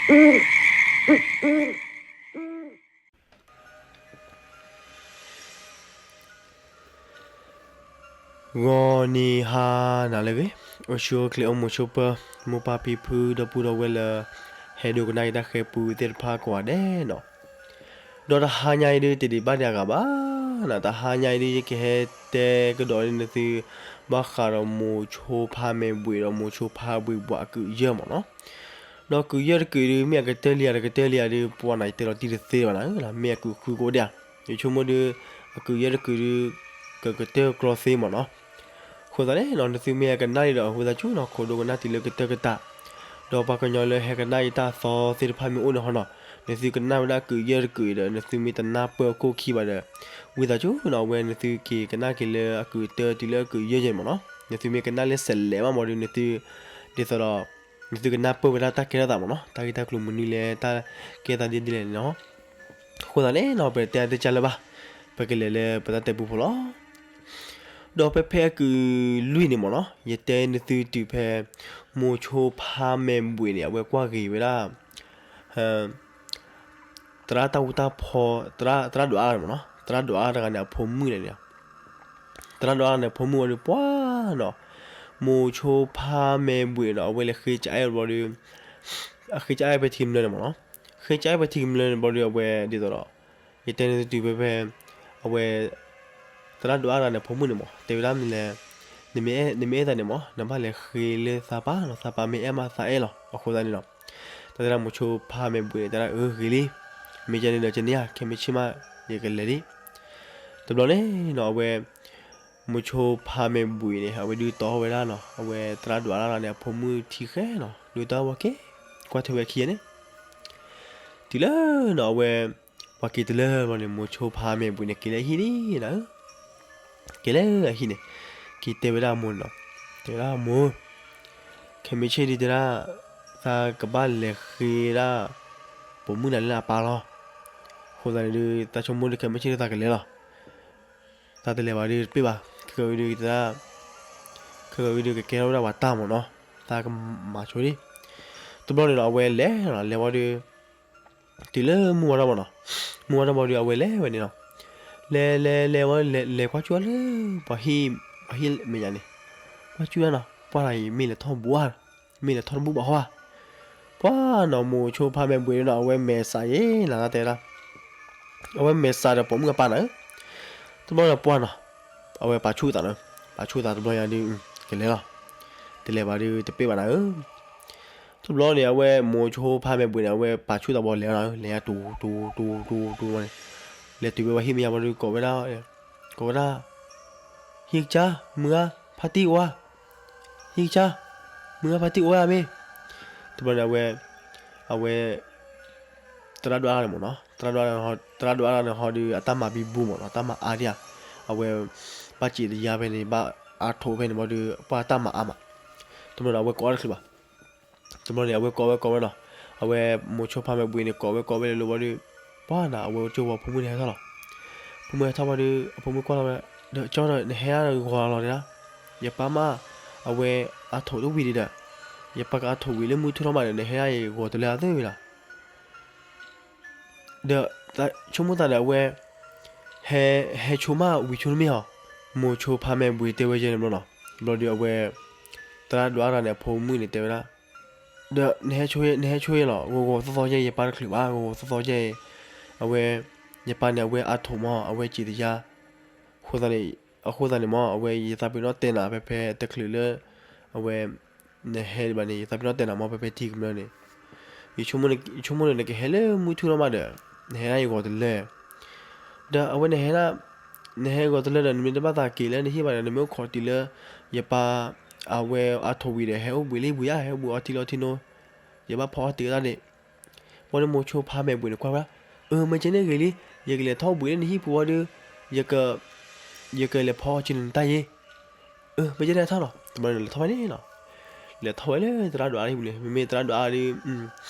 ဂီၤနံၤဟါနၤလၢအဂ့ၤ, အိၣ်ဆူၣ်အိၣ်ချ့အိၣ်မုာ်ဆိးပၢၤ, မိၢ်ပၢ်ဖံဖုဒီပုၢ်ဒီဝဲၢ်လၢ ဟဲဒိကနၣ်ယတၢ်ဃဲၤပူသ့ၣ်တဖၣ်ကိးဂၤဒဲးနီၤ, ဒီးတဟါညါအံၤဒုး တဒံးဘၣ်ဒံးအဂၤဘၣ်နီၤ, တဟါညါအံၤဒုး ယကဟဲတဲကဒီးန့ၢ်သု ဘၣ်ဃးဒီးမိၤဆိဖါမဲာ်ဘှ့းဒီးမိၤဆိဖါဘှ့းဘှးအကုာ်ယဲၢ်မ့ၢ်နီၤ, ဒီးကုာ်ယဲၢ်တကုာ်ဒုး မ့ၢ်အကတၢၢ်လံဧါ တကတၢၢ်လံဧါဒုး ပှၤန့ၣ်ယတဲလီၤတံၢ်တသ့ဘၣ်နီၤ, မ့ၢ်အကုာ်ဃုကအိၣ်ဒံးဧါ, ယဆိကမိၣ်ဒုး အကုာ်ယဲၢ်တကုာ်ဒုး ကကတၢၢ်ကျီသ့မ့ၢ်နီၤ, အဃိသတးန့ၣ်နီၤ နသုမ့ၢ်ဟဲကနၣ်ဒံးဒီး အဝဲသတးဆူၣ်နီၤ ခိးဒိကနၣ်တုၤလၢကတၢၢ်ကတၢၢ်, ဒီးပှၤကညီလၢဟဲကနၣ်ယတၢ်သီသ့ၣ်တဖၣ်မ့ၢ်အိၣ်န့ၣ်ဟီနီၤ, နသုကနၣ်ဝဲဒၣ်ကုာ်ယဲၢ်တကုာ်အံၤဒီး နသုမ့ၢ်တနၢ်ပၢၢ်အခိၣ်ခံဘၣ်ဒီး ဝံသးစူၤနီၤ အဝဲနသုက့ၤကနၣ်က့ၤလၢအကုာ်တၢတုၤလၢအကုာ်ယဲၢ်ယဲၢ်မ့ၢ်နီၤ, နသုမ့ၢ်ကနၣ်လၢစဲးလဲးမးမ့ၢ်ဒီး နသု ဒ်သိးဒီး နသုကနၢ်ပၢၢ်ဝဲဒၣ်တၢ်ကဲထီၣ်သးမ့ၢ်နီၤ, တၢ်ဂ့ၢ်တၢ်ကျိၤမနုၤလဲၣ် တၢ်ကဲထီၣ်သးဒ်လဲၣ်န့ၣ်နီၤ, အဃိသတးန့ၣ်နီၤ ပတဲအါတဲကၢ်လၢၤဘၣ်, ပကလဲၤလၢပတၢ်တဲပူဖိလီၤ. ဒီးဖဲဖဲအကုာ်လွံၢ်န့ၣ်မ့ၢ်နီၤ ယတဲနသုတုၤဖဲ မိၤဆိဖါမဲာ်ဘှ့းန့ၣ် အဝဲကွၢ်ဂ့ၤဝဲဒၣ် သရၣ်တၢ်အူတၢ်ဖီ, သရၣ်ဒွးအါမ့ၢ်နီၤ, သရၣ်ဒွးအါတဂၤန့ၣ် အဖိမုၣ်န့ၣ်, သရၣ်ဒွးအါန့ၣ် အဖိမုၣ်ဝံၤဒီးပှၢ်နီၤ, မိၤဆိဖါမဲာ်ဘှ့းဒီး အဝဲလဲၤဃ့ကအဲၣ်ဘျီဒီး, အဃ့ကအဲၣ်ဖဲထံကမျၢၢ်န့ၣ်မ့ၢ်နီၤ, ဃ့ကအဲၣ်ဖဲထံကမျၢၢ်န့ၣ်ဘျီဒီး အဝဲဒ်သိးဒီး ယတဲနသုတုၤဖဲဖဲ အဝဲ သရၣ်ဒွးအါတဂၤန့ၣ် အဖိမုၣ်န့ၣ်မ့ၢ် တဲဝဲဒၣ်မနုၤလဲၣ်, နမ့ၢ်အဲၣ်သးန့ၣ်မ့ၢ် နဘၣ်လဲၤဃ့လၢသးပၢ်နီၤ, သးပၢ်မ့ၢ်အဲၣ်မးသးအဲၣ်လီၤ, အဃိသတးန့ၣ်နီၤ, တၢ်တဲဒၣ်မိၤဆိဖါမဲာ်ဘှ့းန့ၣ် တဲဒၣ်အၢဂ့ၤလံ, မ့ၢ်ကဲန့ၣ်ဒီးကန့ၢ်ဧါ, ခဲမုၢ်ဆ့ၣ်မး ယကလဲၤလံ, တဘျီန့ၣ်နီၤ အဝဲ မိၤဆိဖါမဲာ်ဘှ့းန့ၣ် အဝဲဒုးတီၢ်ဝဲဒၣ်နီၤ, အဝဲသရၣ်ဒွးအါတဂၤန့ၣ် အဖိမုၣ်ထံဃဲနီၤ, ဒုးတီၢ်ဝဲက့ၤ, ကွၢ်ထွဲဝဲခံဂၤန့ၣ် တုၤလၢနီၤ အဝဲ ပှၤက့ၤတလၢဘျီန့ၣ် မိၤဆိဖါမဲာ်ဘှ့းန့ၣ် က့ၤလၢအဟံၣ်န့ၣ်နီၤ, က့ၤလၢအဟံၣ်န့ၣ် က့ၤတဲဝဲဒၣ်အမိၢ်န့ၣ်နီၤ, တဲဝဲဒၣ်အမိၢ်, ခဲမုၢ်ဆ့ၣ်ဒုးတဲဒၣ် သးကဘၣ်လဲၤဃ့ဒၣ် ပိာ်မုၣ်နၤလၢအပၢ်လီၤ, အဃိသတးန့ၣ်ဒုး သးဆိကမိၣ်ဒုးခဲမုၢ်ဆ့ၣ်ဒုးသးကလဲၤလီၤ, သးတလဲၤဘၣ်ဒုးတပ့ၢ်ဘၣ်, ခဲကဝံၤဒုးတဲဒၣ် ခဲကဝံၤဒုးကကဲထီၣ်ဝဲဒၣ်ပှၤတၢ်မ့ၢ်နီၤ, သးကမၤဆိဒံး, တဘျီန့ၣ်နီၤ အဝဲလဲၤနီၤ လဲၤဝံၤဒီး တုၤလၢမုၢ်ဝါထီၣ်ဘီနီၤ, မုၢ်ဝါထီၣ်ဘီဒီး အဝဲလဲၤဝဲန့ၣ်နီၤ, လဲၤလဲၤလဲၤဝံၤ လဲၤကွၢ်ကၠူၣ်လၢ ပှၤဟံၣ်မဲာ်ညါန့ၣ်, ကွၢ်ကၠူၣ်နီၤ ပှၢ်တၢ်အံၤ မ့ၢ်လဲၤထီၣ်ဘူးဧါ, မ့ၢ်လဲၤထီၣ်တဘူးဘၣ်ဃီဧါ, ပှၢ်နီၤ မိၤဆိဖါမဲာ်ဘှ့းနီၤ အဝဲမဲာ်စးယဲနီၤ တၢ်တဲဒၣ် အဝဲမဲာ်စးဒီးပိာ်မုၣ်အပၢ်နၤဧၢ, တဘျီဒီးပှၢ်နီၤ, အဝဲပာ်ဆူၣ်သးနီၤ, ပာ်ဆူၣ်သးတဘျီညါဒုး ကလဲၤလီၤ, တလဲၤဘၣ်ဒုးတပ့ၢ်ဘၣ်နၤဧၢ, တဘျီန့ၣ် အဝဲမိၤဆိဖါမဲာ်ဘှ့းန့ၣ် အဝဲပာ်ဆူၣ်သးဘီလဲၤနီၤ လဲၤတူတူတူတူတူန့ၣ်, လဲၤတုၤဝဲပှၤဟံၣ်မဲာ်ညါဘီဒုး ကိးဝဲဒၣ်, ကိးဝဲဒၣ်, ဟံၣ်ကစၢ် မုၢ်ဂၤ ဖါတံၢ်အိၣ်ဧါ, ဟံၣ်ကစၢ်, မုၢ်ဂၤဖါတံၢ်အိၣ်ဧါမ့ၢ်, တဘျီန့ၣ် အဝဲ အဝဲ သရၣ်ဒွးအါန့ၣ်မ့ၢ်နီၤ, သရၣ်ဒွးအါန့ၣ်ဟီဒုး အတၢ်မၤဘံဘူမ့ၢ်နီၤ, တၢ်မၤအါဒံးဧါ, အဝဲ ဘၣ်စံးတယါဖဲန့ၣ် ဘၣ်အါထိးဖဲန့ၣ်ဘီဒုး ပှၢ်တၢ်မၤအါမး, တဘျီန့ၣ် အဝဲကိးအီၤတချုးဘၣ်, တဘျီန့ၣ် အဝဲကိးဝဲကိးဝဲနီၤ, အဝဲမိၤဆိဖါမဲာ်ဘှ့းန့ၣ် ကိးဝဲကိးဝဲလၢလီၤဘီဒုး, ပှၢ်နၤ အဝဲကၠိဝဲဖိမုၣ်န့ၣ်ဟဲထီၣ်လီၤ, ဖိမုၣ်ဟဲထီၣ်ဘီဒုး အဖိမုၣ်ကွၢ်လီၤဝဲ, ဒီးကၠီဒီး နဟဲဒၣ်ဂီၤလီၤတဲဒၣ်, ယပၢ်မး အဝဲအါထိးတဝံၤဒံးဒီး, ယပၢ်ကအါထိးဝံၤလၢမုၢ်ထူၣ်ထီၣ်မးဒီး နဟဲဒၣ်ဂီၤတလၢအသၢဝံၤလီၤ ဒီး ဆိကမိၣ်သးဒီးအဝဲ ဟဲ ဟဲဆိမးဝံၤဆိတမ့ၢ်ဧါ, မိၤဆိဖါမဲာ်ဘှ့းတဲဝဲယဲန့ၣ်ဘျီနီၤ, ဘျီဒုးအဝဲ သရၣ်ဒွးအါန့ၣ် အဖိမုၣ်န့ၣ်တဲဝဲဒၣ်, ဒီး နဟဲဆိယဲလီၤ ဂီၤဂီၤသီသီယဲ ယပၢ်တချုးဘၣ် ဂီၤဂီၤသီသီယဲ, အဝဲ ယပၢ်န့ၣ် အဝဲအါထိးမး အဝဲစံးတယါ, အဃိသတးန့ၣ် အဃိသတးန့ၣ်မး အဝဲယသးပ့ၤနီၣ်တဲနၤ ဖဲဖဲတချုးလၢ အဝဲ နဟဲဒံးဘၣ်န့ၣ် ယသးပ့ၤနီၣ်တဲနၤမး ဖဲဖဲထံကမျၢၢ်န့ၣ်, ယဆိကမိၣ်န့ၣ် နကဟဲလၢမုၢ်ထူၣ်ထီၣ်မးဒီး နဟဲဒၣ်ယဂီၤတလၢ, ဒီးအဝဲနဟဲဒၣ် နဟဲဂီၤတလၢဒီး နမ့ၢ်တဘၣ်သးက့ၤလၢနဟံၣ်ဘၣ်ဒီး နမ့ၢ်အိၣ်ခိးတုၤလၢ ယပၢ် အဝဲအါထိးဝံၤဒီး ဟဲအိၣ်ဘှံးလံဘှံးဧါ ဟဲအိၣ်ဘှံးအီထံလီၤထံနိ, ယဘၣ်ဖီအီထံကတၢၢ်န့ၣ်, ဘီဒုးမိၤဆိဖါမဲာ်ဘှ့းန့ၣ်ကွၢ်ဝဲဒၣ်, အၢ မ့ၢ်ကဲန့ၣ်ဂ့ၤလံ, ယကလဲၤထီၣ်ဘှံးလၢနဟံၣ်ပူၤဘီဒုး, ယက ယကလဲၤဖီအီထံလၢနတၢ်ယ့ၢ်, အၢ မ့ၢ်ကဲန့ၣ်ထီၣ်လီၤ, တဘျီန့ၣ်လဲၤထီၣ်ဝဲန့ၣ်လီၤ, လဲၤထီၣ်ဝဲလၢသရၣ်ဒွးအါဟံၣ်ပူၤန့ၣ် မ့မ့ၢ်သရၣ်ဒွးအါဒုး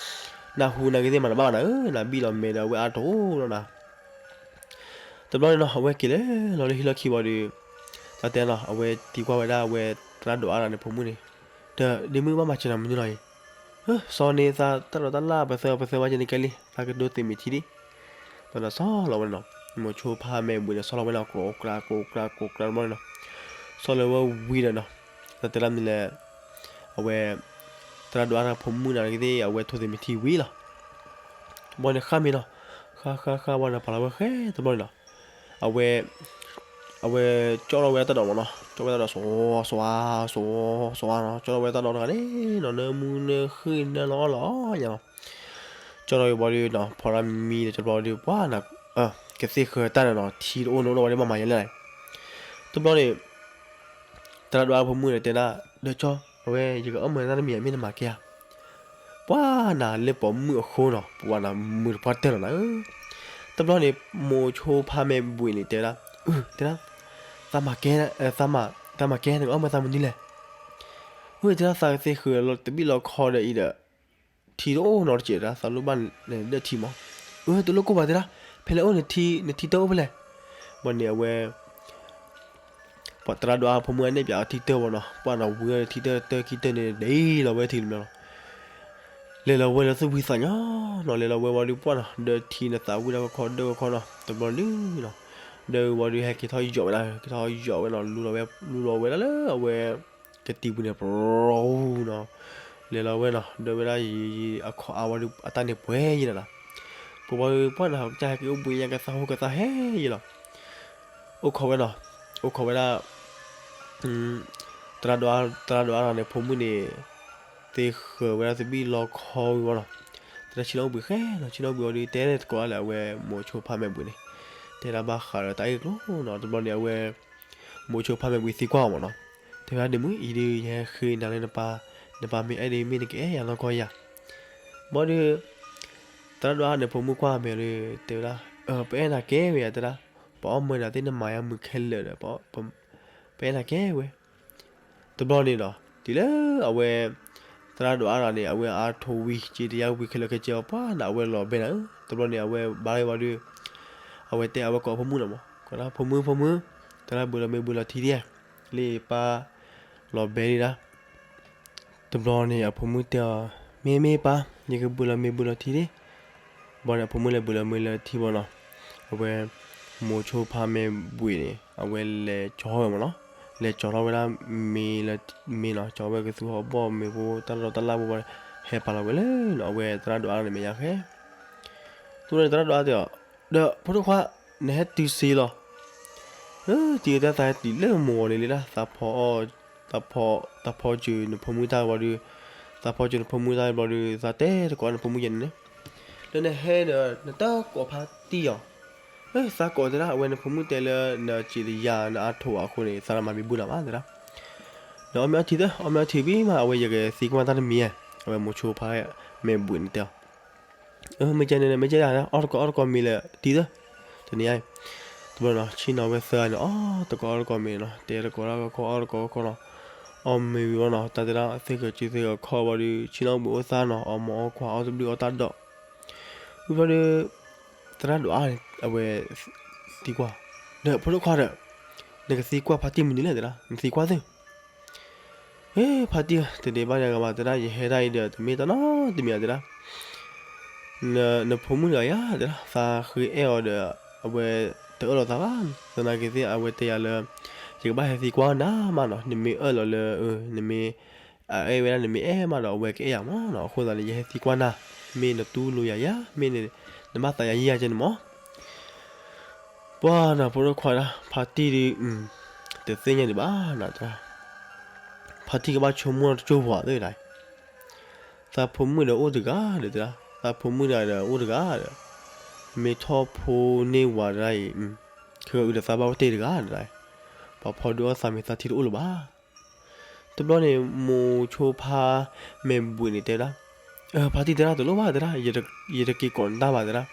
နၢ်ဟူနၢ်ဂ့ၤသ့ၣ်မးနဘၣ်ဘၣ်နၤဧၢ, နဘံၣ်လီၤမဲာ်ဒီးအဝဲအါထိးလီၤနၤ, တဘျီန့ၣ်နီၤ အဝဲက့ၤလၢလီၤလၢဟံၣ်လီၢ်ခံဘီဒုး, တၢ်တဲနီၤ အဝဲသံကွၢ်ဝဲဒၣ်အဝဲသရၣ်ဒွးအါန့ၣ်ဖိမုၣ်န့ၣ်, ဒီးဒ့မုၣ်ဘၣ်မၤစၢၤနၤမနုၤလီၤအံၤ, စီၤန့ၣ်သးတၢ်လီၤတၢ်လၢ်ပသၢပသၢဘၣ်ကဲန့ၣ်ကဲလံ သးကဒိးသ့ၣ်မ့ၢ်ထံဒံး, ဒီးဆီလီၤဝဲန့ၣ်နီၤ, မိၤဆိဖါမဲာ်ဘှံးန့ၣ် ဆီလီၤဝဲန့ၣ် ကိးကြၢးကိးကြၢးကိးကြၢးတဘျီန့ၣ်နီၤ, ဆီလီၤဝဲဝံၤဒီးနီၤ, တၢ်တဲလၢမနုၤလဲၣ်, အဝဲ သရၣ်ဒိးအါတဂၤဖိမုၣ်န့ၣ်ကသ့ၣ် အဝဲထိၣ်သ့ၣ်မ့ၢ်ထံဝံၤလီၤ. ဘၣ်န့ၣ်ဃၣ်မ့ၢ်နီၤ, ဃၣ်ဃၣ်ဃၣ်ဘၣ်န့ၣ် ပာ်လီၤဝဲဃဲတဘျီန့ၣ်နီၤ, အဝဲ အဝဲကၠီထီၣ်ဝဲဒၣ်တၢ်ဒိးမ့ၢ်နီၤ, ကၠီထီၣ်ဝဲတၢ်ဒိး စီၤဝါ စီၤဝါ စီၤဝါနီၤ, ကၠီထီၣ်ဝဲတၢ်ဒိးတဂၤန့ၣ်နီၤ, နၢမူနၢဃုနၢလီၤအီၣ်လီၤအီယၤလီၤ, ကၠီထီၣ်ဝဲဘၣ်ဒီးနီၤ ဖီရၤမံဒီးတဘျီဒီး ပှၤနီၤ ကသ့ၣ်ဃၢၤတၢ်န့ၣ်နီၤ ထံတအိၣ်နီတအိၣ်ဘၣ်ဒီး ဘၣ်မၤယဲလဲၣ်, တဘျီန့ၣ် သရၣ်ဒိးအါဖိမုၣ်န့ၣ်တဲဒၣ် ဒီးကၠီ အဝဲယကအၢၣ်မၢနၤတၢ်တမံၤ မ့ၢ်နမၤကဲဧါ, ပှၤနၤလၢပိာ်မုၣ်အဃိနီၤ ပှၤနၤမုာ်တပှၢ်တၢၢ်လီၤနၤဧၢ, တဘျီန့ၣ် မိၤဆိဖါမဲာ်ဘှံးန့ၣ်တဲဝဲဒၣ်, တဲဒၣ်, သးမၤကဲ, သးမၤကဲန့ၣ် ကအၢၣ်မၢသးမနုၤလဲၣ်, အၢၣ်တဲဒၣ်သးကသ့ၣ်ဃုာ်လီၤတဘ့ၣ်လီခီဒီးအံၤဒီး ထံတအိၣ်နီတစဲးဒၣ် သးလိၣ်ဘၣ်ဒၢးထံမး, အၢ တလိၣ်ကိၢ်ဘၣ်တဲဒၣ်, ဖဲလဲၣ်အိၣ်နထံ နထံတအိၣ်ဖဲလဲၣ်, ဘၣ်န့ၣ်အဝဲ ပှၤသရၣ်ဒိးအါဖိမုၣ်အန့ၣ်ပၠးအထံတၢၢ်ဘၣ်နီၤ, ပှၤနီၤဝံၤအထံတၢၢ်တၢၢ်ခံတၢၢ်န့ၣ် ဒ်လီၤဝဲထံတဘျီလီၤ, လဲၤလီၤဝဲလၢသူၣ်ဖှံသးညီနီၤ, လဲၤလီၤဝဲဝံၤဒီးပှၤနီၤ ဒၢးထံန့ၣ်သးဝံၣ်ဒၣ်ခီခီဒၢခီခီနီၤ, တဘျီဒုနီၤ, ဒၢးဝံၤဒီးဟဲက့ၤထီၣ်ယီၤဝဲဒၣ် က့ၤထီၣ်ယီၤဝဲနီၤ လူလီၤဝဲ လူလီၤဝဲဒၣ်လၢအဝဲ ကတံၤပူၤန့ၣ် ပရီနီၤ, လဲၤလီၤဝဲနီၤ ဒၢးဝဲဒၣ်ယံၤယံၤ အခီၣ်အါဝံၤဒီး အတၢ်န့ၣ်ပှဲၤယံၤလီၤနီၤ, ပှဲၤဝံၤဒီးပှၤနီၤ ကစၢ်ဟဲက့ၤအိၣ်ဘှံးညါ ကသးဟိကသးဟဲယံၤလီၤ, အိၣ်ခိးဝဲနီၤ, အိၣ်ခိးဝဲဒၣ် သရၣ်ဒိးအါ သရၣ်ဒိးအါန့ၣ် ဖိမုၣ်န့ၣ် သ့ဃၢၤဝဲဒၣ်တဘ့ၣ်လီခီဝံၤဝဲနီၤ, တဲဒၣ်ဆ့ၣ်နီၤအိၣ်ဘှံးဃဲနီၤ, ဆ့ၣ်နီၤအိၣ်ဘှံးဝံၤဒီး တဲတကိးလၢအဝဲမိၤဆိဖါမဲာ်ဘှံးန့ၣ်, တဲဒၣ်ဘၣ်ဃးဒီးတၢ်အ့ၣ်ကျိၤနီၤ, တဘျီန့ၣ်အဝဲ မိၤဆိဖါမဲာ်ဘှံးသံကွၢ်အီၤမးနီၤ, တဲဝဲဒၣ်ဒ့မုၣ် အံၤဒုးယဟဲဃ့နၤလၢနပၢ်, နပၢ်မ့ၢ်အဲၣ်ဒုး မ့ၢ်နကအဲၣ်ယၤလီၤကီယၤ, ဘၣ်ဒီး သရၣ်ဒိးအါန့ၣ် ဖိမုၣ်ကွၢ်မဲာ်ဒီး တဲဝဲဒၣ်, ပအဲၣ်နၤကဲဝဲယၤတဲဒၣ်, ပအီၣ်မၢနၤသ့ၣ် နမၤယၤမုာ်ခဲလၢာ်ဒီး ပအဲၣ်နၤကဲဝဲ တဘျီန့ၣ်ဒီး တုၤလၢအဝဲ သရၣ်ဒိးအါတဂၤန့ၣ် အဝဲအါထိၣ်ဝံၤ က့တယါဝံၤခဲလၢာ်ခဲဆ့အီၤ ပှၤန့ၣ် အဝဲလီၤဘဲနၤဧၢ, တဘျီန့ၣ် အဝဲဘါလၢဝံၤဒီး အဝဲတဲအဝဲကိးအဖိမုၣ်လီၤမး, ကိးဒၣ်ဖိမုၣ် ဖိမုၣ်, သရၣ်ဘုးလီၤမ့ၢ်ဘုးလီၤထံဒံး, လၢပၢ်လီၤဘဲဒံးဒၣ် တဘျီန့ၣ် အဖိမုၣ်တဲအီၤ, မ့ၢ်မ့ၢ်ပၢ်, ယကဘုးလီၤမ့ၢ်ဘုးလီၤထံဒံး, ဘၣ်န့ၣ် အဖိမုၣ်လဲၤဘုးလီၤမ့ၢ်လီၤထံဘၣ်နီၤ, အဝဲ မိၤဆိဖါမဲာ်ဘှံးန့ၣ် အဝဲလဲၤကၠီဝဲမးနီၤ, လဲၤကၠီထီၣ်ဝဲဒၣ်မ့ၤလၢ မ့ၤနီၤ, ကၠီဝဲကသူဟီၣ်ဘီၣ်မ့ၤဖိ တၢ်လီၢ်တၢ်လၢ်ဖိဘၣ်, ဟဲပာ်လီၤဝဲလၢနီၤ အဝဲသရၣ်ဒိးအါန့ၣ်မဲာ်ညါဃဲ တဘျီန့ၣ် သရၣ်ဒိးအါတဲအီၤ, ဒီးဖိဒိၣ်ခွါ, နဟဲတုၤစ့လီၤ, တုၤတၢ်သးဟဲတုၤလၢမိၢ်ဂီၤန့ၣ်လံဒၣ်, သးဖီ, သးဖီစၢၤနဖိမုၣ်တၢ်ဘျီဒီး, သးဖီစၢၤနဖိမုၣ်တၢ်ဘျီဒီး သးတဲတကိးနဖိမုၣ်ယဲန့ၣ်န့ၣ်, လၢနဟဲဒီး နတကိးဖါတံၢ်အီၤ, သးကိးတဲဒၣ် အဝဲနဖိမုၣ်တဲလၢ နစံးတယၤ နအါထိၣ်အဃိန့ၣ် သးမၤမ့ၤဘုလီၤဘၣ်တဲဒၣ်, နအီၣ်မ့ၤအီထံသၢ, အီၣ်မ့ၤအီထံဝံၤမး အဝဲယကသံကွၢ်တၢ်တမံၤ, အဝဲမိၤဆိဖါမဲာ်ဘှံးန့ၣ်တဲအီၤ မ့ၢ်ကဲန့ၣ် မ့ၢ်ကဲဒၣ် အီၣ်တကိးအီၣ်တကိးမ့ၤလၢတံၤသၢ, တနံၤအံၤ, တဘျီနီၤ ဆ့ၣ်နီၤဝဲသၢဂၤန့ၣ် အီၣ်တကိးအီၣ်တကိးမ့ၤနီၤ တဲတကိးတၢ်တခီ အီၣ်တကိးတခီနီၤ, အီၣ်မ့ၤဝံၤဘၣ်နီၤ တၢ်တဲဒၣ်သ့ၣ်ဃၢၤစုသ့ၣ်ဃၢၤခီဘျီဒီး ဆ့ၣ်နီၤအိၣ်ဘှံးအိၣ်သါနီၤ အီၣ်မ့ၤအီခွါအီၣ်တဘျုးအီၣ်တၢ်ဒီး, ဝံၤဘျီဒီး သရၣ်ဒိးအါန့ၣ် အဝဲသံကွၢ်, ဒီးဖိဒိၣ်ခွါဒီး နကသံကွၢ်ဖါတံၢ်မနုၤလဲၣ်တဲဒၣ် နသံကွၢ်သ့ ဟ့ ဖါတံၢ်ဧၢ တဒ့ဘၣ်ယၤဂၤဘၣ်တဲဒၣ် ယဟဲဒၣ်အံၤဒီး တမ့ၢ်တၢ်နီတမံၤဧါတဲဒၣ်, နဖိမုၣ်တဂၤယၤတဲဒၣ် သးဃ့အဲၣ်အီၤဒီး အဝဲတအၢၣ်လီၤသးဘၣ်, သနာ်က့သ့ၣ် အဝဲတဲယၤလၢ ယကဘၣ်ဟဲသံကွၢ်နၤမးနီၤ, နမ့ၢ်အၢၣ်လီၤလၢ နမ့ၢ် အအဲၣ်ဝဲဒၣ် နမ့ၢ်အဲၣ်မးဒီး အဝဲကအဲၣ်ယၤမးနီၤ, အဃိသတးန့ၣ် ယဟဲသံကွၢ်နၤ, မ့ၢ်နတူၢ်လိာ်ယၤယၤ မ့ၢ်နဘၣ်သးယၤယံၤယၤကဲန့ၣ်မး ပှၤနီၤ ဖိဒိၣ်ခွါဒၣ် ဖါတံၢ်ဒီး တသ့ၣ်ညါဒံးဘၣ်နီၤ, ဖါတံၢ်ကဘၣ်ဆိကမိၣ်တကၠိၢ်ပှၤသ့ၣ်ဒၣ်, သးဖိမုၣ်ဒီးအိၣ်တဂၤဒီးတဲဒၣ်, သးဖိမုၣ်တဂၤဒီးအိၣ်တဂၤဒီး, မ့ၢ်ထီၣ်ဖိန့ၢ်ဝၤတဂၤအံၤ, ခဲအံၤဒီးသးဘၣ်အိၣ်တ့ၢ်တဂၤဒၣ်, ပှၤဖီဒုးအီၣ်သးမ့ၢ်သးထံတအိၣ်လၢၤဘၣ် တဘျီန့ၣ် မိၤဆိဖါမဲာ်ဘှံးန့ၣ်တဲဒၣ်, ဖါတံၢ်တဲဒၣ်တလိၣ်ဘၣ်တဲဒၣ်, ယတက့ၤကိးနတၢ်ဘၣ်တဲဒၣ်,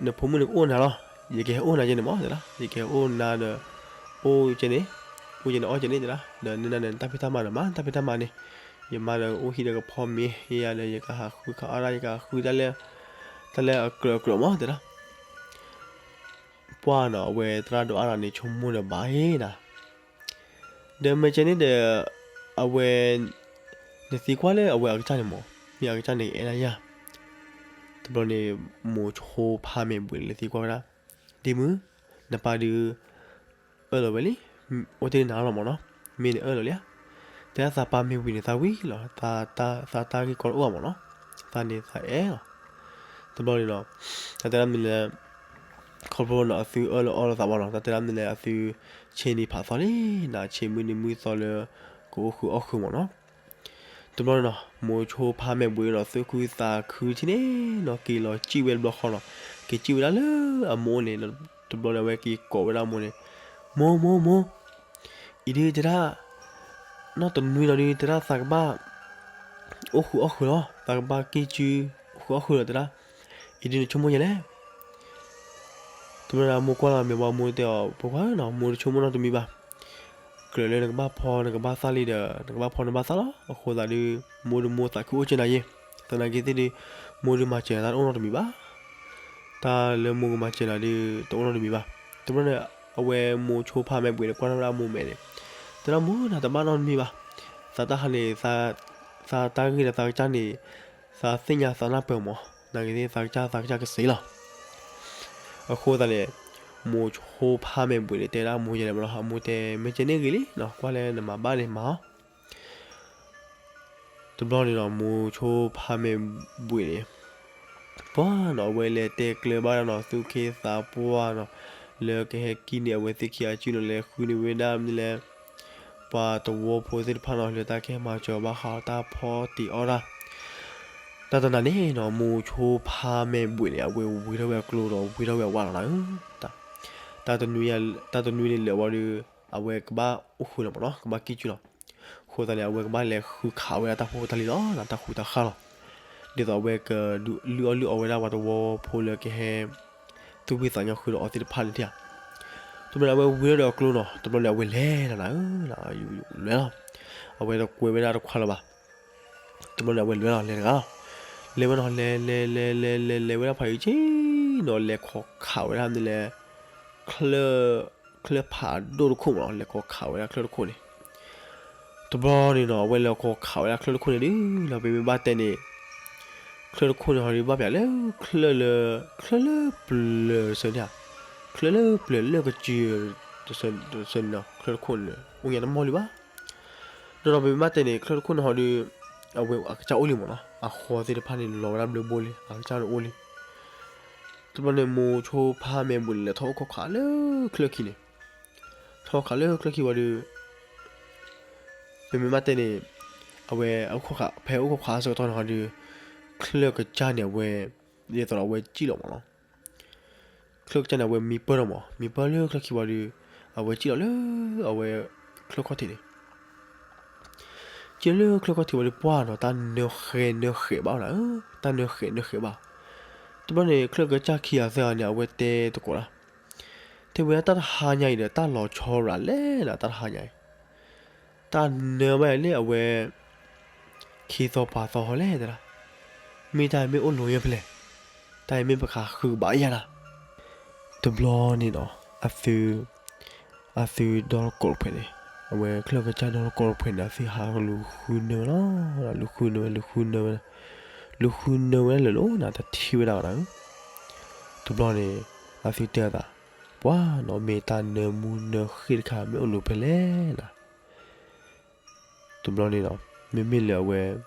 နဖိမုၣ်န့ၣ်ကအိၣ်နၤလီၤ, ယကဟဲအိၣ်နၤကဲန့ၣ်မးတဲဒၣ်, ယကဟဲအိၣ်နၤဒီး အိၣ်ကဲန့ၣ်, အိၣ်ကဲန့ၣ်အီၣ်ကဲန့ၣ်တဲဒၣ်, ဒီးနနၤဒီးနတၢ်ဖံးတၢ်မၤဒီးမၤနတၢ်ဖံးတၢ်မၤန့ၣ်, ယမါဒီးအိၣ်ဟံၣ်ဒီးကဖီမ့ၤ, ယၤဒီးယကဟးဃုခးအီၣ်ဒၣ် ယကဟးဃုတၢ်လၢ တၢ်လၢအကြၢးအကြၢးမးတဲဒၣ် ပှၢ်နီၤ အဝဲသရၣ်ဒိးအါရၤန့ၣ် ဆိကမိၣ်ဒီးဘၣ်ဟ့ၣ်နၤ, ဒီးမ့ၢ်ကဲန့ၣ်ဒီး အဝဲ နသံကွၢ်လၢအဝဲအကစၢ်န့ၣ်မး, မ့ၢ်အကစၢ်န့ၣ်ကအဲၣ်ဒၣ်ယၤ. တဘျီန့ၣ် မိၤဆိဖါမဲာ်ဘှံးန့ၣ် လဲၤသံကွၢ်ဝဲဒၣ်, ဒ့မုၣ်, နပၢ်ဒုး အၢၣ်လီၤဝဲလံ, အိၣ်တ့ၢ်နၤလီၤမးနီၤ, မ့ၢ်နအၢၣ်လီၤလံဧါ. တဲဒၣ်သးပၢ်မ့ၢ်ဝံၤန့ၣ် သးဝံၤလီၤ, သးတၢ်ဂ့ၢ်ကီတအိၣ်ဘၣ်မးနီၤ, သးန့ၣ်သးအဲၣ်လီၤ. တဘျီန့ၣ်နီၤ, တၢ်တဲဒၣ်မနုၤလဲၣ်, ခီဖျိနီၤ အသုအၢၣ်လီၤအီလီၤသးဘၣ်နီၤ, တၢ်တဲဒၣ်မနုၤလဲၣ် အသုဆ့နံၤဖးသီလံနီၤ, ဆ့မုၢ်နံၤမုၢ်သီလၢ ကအိၣ်ဃုာ်အီၣ်ဃုာ်မးနီၤ. တဘျီန့ၣ်နီၤ မိၤဆိဖါမဲာ်ဘှံးနီၤ သူၣ်ခုသးခုထံၣ်န့ၣ်နီၤ က့ၤလီၤစံၣ်ဝဲတဘျီဃီနီၤ, က့ၤစံၣ်ဝဲဒၣ်လၢအမိၢ်န့ၣ်, တဘျီန့ၣ် အဝဲက့ၤကိးဝဲဒၣ်အမိၢ်န့ၣ်, မိၢ်မိၢ်မိၢ်, အံၤဒုးတဲဒၣ် နီၢ်တနွံလီၤဒုး တဲဒၣ်သးကဘၣ် အိၣ်ဃုာ်အီၣ်ဃုာ်လီၤ, သးကဘၣ်က့ၤစု အိၣ်ဃုာ်အီၣ်ဃုာ်လီၤတဲဒၣ်, အံၤဒုးနဆိကမိၣ်ယဲလဲၣ်. တဘျီန့ၣ် အမိၢ်ကွၢ်လီၤမဲာ်ဘီ အမိၢ်တဲအီၤ ဖိခွါနီၤ မိၢ်တဆိကမိၣ်နီတမံၤဘၣ်. ကြၢးလၢနကဘၣ်ဖီနကဘၣ်သၣ်လံဒီး နကဘၣ်ဖီနဘၣ်သၣ်လီၤ. အဃိသတးဒုး မိၢ်ဒုးမိၢ်သးခုအိၣ်ကၢနၤယ့ၢ်, သနာ်က့သ့ၣ်ဒုး မိၢ်ဒုးမၤစၢၤနၤတၢ်တအိၣ်နီတမံၤဘၣ်. တၢ်လၢမိၢ်ကမၤစၢၤနၤဒုး တအိၣ်နီတမံၤဘၣ်. တဘျီန့ၣ် အဝဲမိၤဆိဖါမဲာ်ဘှံးန့ၣ် ကွၢ်ထီၣ်ဝဲဒၣ်အမိၢ်မဲာ်န့ၣ်, တဲဒၣ်မိၢ်နၤတဘၣ်နီတမံၤဘၣ်. သးတၢ်ဟးန့ၣ် သးတၢ်ဂ့ၢ်ဒီးသးကစၢ်န့ၣ် သးသ့ၣ်ညါသးနၢ်ပၢၢ်မး, သနာ်က့သ့ၣ်သးကစၢ်သးကစၢ်ကစ့လီၤ. အဃိသတးန့ၣ် မိၤဆိဖါမဲာ်ဘှံးန့ၣ် တဲဒၣ်အမိၢ်ယဲလဲၣ်မးလီၤ, အမိၢ်တဲ မ့ၢ်ကဲန့ၣ်ဂ့ၤလံနီၤ, ကွၢ်လၢနမၤဘၣ်န့ၣ်မၤအီၤ. တဘျီန့ၣ်နီၤ မိၤဆိဖါမဲာ်ဘှံးန့ၣ် ပှၢ်နီၤ အဝဲလဲၤတဲကျၢၤဘၣ်ဒၣ်နီၤ သူၣ်က့သးပှၢ်နီၤ, လၢကဟဲကံၣ်န့ၢ် အဝဲသ့ၣ်ခံဂၤစုနီၤ လဲၤဃုန့ၢ်ဝဲဒၣ်မနုၤလဲၣ် ပှၤသဝီဖိသ့ၣ်တဖၣ်နီၤ လၢတၢ်ကဟဲမၤစၢၤဘၣ်ဃးတၢ်ဖီတံၢ်အီၣ်တၢ်. တၢ်တနၤန့ၣ်နီၤ မိၤဆိဖါမဲာ်ဘှံးန့ၣ် အဝဲဝံထီၣ်ဝဲအကျိဒီး ဝံထီၣ်ဝဲအဝၣ်လီၤနီၤ. တၢ်တနွံန့ၣ်လၢာ်ဝံၤဒီး အဝဲကဘၣ်အိၣ်ဃုာ်လီၤမးနီၤ, ကဘၣ်ကံၣ်ကၠူလီၤ. အဃိသတးန့ၣ် အဝဲကဘၣ်လဲၤဃုခးဝဲဒၣ်တၢ်ဖိတၢ်လံၤလီၤ, တၢ်ဃူတၢ်ဃာ်လီၤ. ဒ်သိးအဝဲကလုၢ်အီၣ်လုၢ်အီဝဲဒၣ်ပှၤသဝီဖိလၢကဟဲ သူၣ်ဖှံသးညီဃုာ်ဒီးအီၤသ့ၣ်တဖၣ်န့ၣ်ဧါ. တဘျီန့ၣ် အဝဲဝံၤဒီးအကျိနီၤ, တဘျီန့ၣ် အဝဲလဲၤလီၤနၤဧၢ, လဲၤလီၤ. အဝဲတကွဲးဝဲဒၣ်တခွါလၢၤဘၣ်. တဘျီန့ၣ် အဝဲလဲၤလီၤ လဲၤတဂၤလီၤ. လဲၤဝဲနီၤ လဲၤလဲၤလဲၤလဲၤလဲၤလဲၤဝဲဒၣ် ဖးယံၤဆ့နီၤ လဲၤခိးခးဝဲဒၣ်မနုၤလဲၣ် ချၢၣ် ချၢၣ်ဖးဒိၣ်တခိၣ်မးနီၤ, လဲၤခိးခးဝဲဒၣ်ချၢၣ်တခိၣ်န့ၣ်. တဘျီန့ၣ်နီၤ အဝဲလဲၤခိးခးဝဲဒၣ်ချၢၣ်တခိၣ်န့ၣ်ဒုးနီၤ ပမ့ၢ်ဘၣ်တဲန့ၣ် ချၢၣ်တခိၣ်န့ၣ်ဟီဒုး ဘၣ်ပျးလၢ ချၢၣ်လၢ ချၢၣ်လၢပျၢၤတဆၢန့ၣ်ဧါ, ချၢၣ်လၢပျၢၤလၢကစၢၢ် တဆၢန့ၣ်နီၤ ချၢၣ်တခိၣ်န့ၣ် အိၣ်ညါတမီၢ်လံဘၣ်. ဒီးနီၤ ပမ့ၢ်ဘၣ်တဲန့ၣ် ချၢၣ်တခိၣ်န့ၣ်ဟီဒုး အဝဲအကစၢ်အိၣ်လံမးနီၤ, အဃီသ့ၣ်တဖၣ်န့ၣ် လီၤဝဲဒၣ်ဘျၢဘိလံ အကစၢ်န့ၣ်အိၣ်လံ. တဘျီန့ၣ် မိၤဆိဖါမဲာ်ဘှံးန့ၣ် လဲၤထီၣ်အိၣ်ခိးခးလၢချၢၣ်ခံန့ၣ်, ထီၣ်ခးလၢချၢၣ်ခံဝံၤဒီး ပမ့ၢ်ဘၣ်တဲန့ၣ် အဝဲ ဖဲအိၣ်ခိးခးအဆၢကတီၢ်န့ၣ်ဟီဒုး ချၢၣ်ကစၢ်န့ၣ် အဝဲ ဒ်သိးဒီးအဝဲစံၣ်လီၤမးနီၤ. ချၢၣ်ကစၢ်န့ၣ် အဝဲမံပၢၢ်ထီၣ်မး, မံပၢၢ်လၢချၢၣ်ခံဝံၤဒီး အဝဲစံၣ်လီၤလၢ အဝဲ ချၢၣ်ခီၣ်ထံးန့ၣ် စံၣ်လီၤလၢချၢၣ်ခီၣ်ထံးဝံၤဒီး ပှၢ်နီၤ တၢ်နၢဃဲနၢဃဲးဘၣ်နီၤ, တၢ်နၢဃဲနၢဃဲးဘၣ်. တဘျီန့ၣ် ချၢၣ်ကစၢ်ခံဂၤသၢဂၤန့ၣ် အဝဲတဲသကိးတၢ်, တဲဝဲဒၣ် တၢ်တဟါညါအံၤဒီး တၢ်လီၤဆီရၤလဲၣ်နီၤ, တၢ်တဟါညါအံၤ တၢ်နၢဘၣ်ယၤလၢအဝဲ ခံသီပာ်သီဟီလဲၣ်တဲဒၣ်, မ့ၢ်တၢ်အံၤမ့ၢ်အိၣ်လီၤယဲၢ်ဖဲလဲၣ်, တၢ်အံၤမ့ၢ်ပကဃုကဘၣ်ယၤနီၤ. တဘျီန့ၣ်နီၤ အသု အသုဒီတကိးတဖှဲးန့ၣ်, အဝဲချၢၣ်ကစၢ်ဒီတကိးတဖှဲးန့ၣ် အသုဟးလူၤဃုနၢဝဲလီၤ, လူၤဃုနၢဝဲ လူၤဃုနၢဝဲ လူၤဃုနၢဝဲဒၣ်လၢာ်လီၤနီၤ, တထံၣ်ဝဲဒၣ်ဘၣ်နီၤ. တဘျီန့ၣ် အသုတဲအသး, ပှၤနီၤ မ့ၢ်တၢ်နၢမူနၢဃ့ၢ်တခါ မ့ၢ်အိၣ်လီၤဖဲလဲၣ်နီၤ. တဘျီန့ၣ်ဒီး မ့မ့ၢ်လၢအဝဲ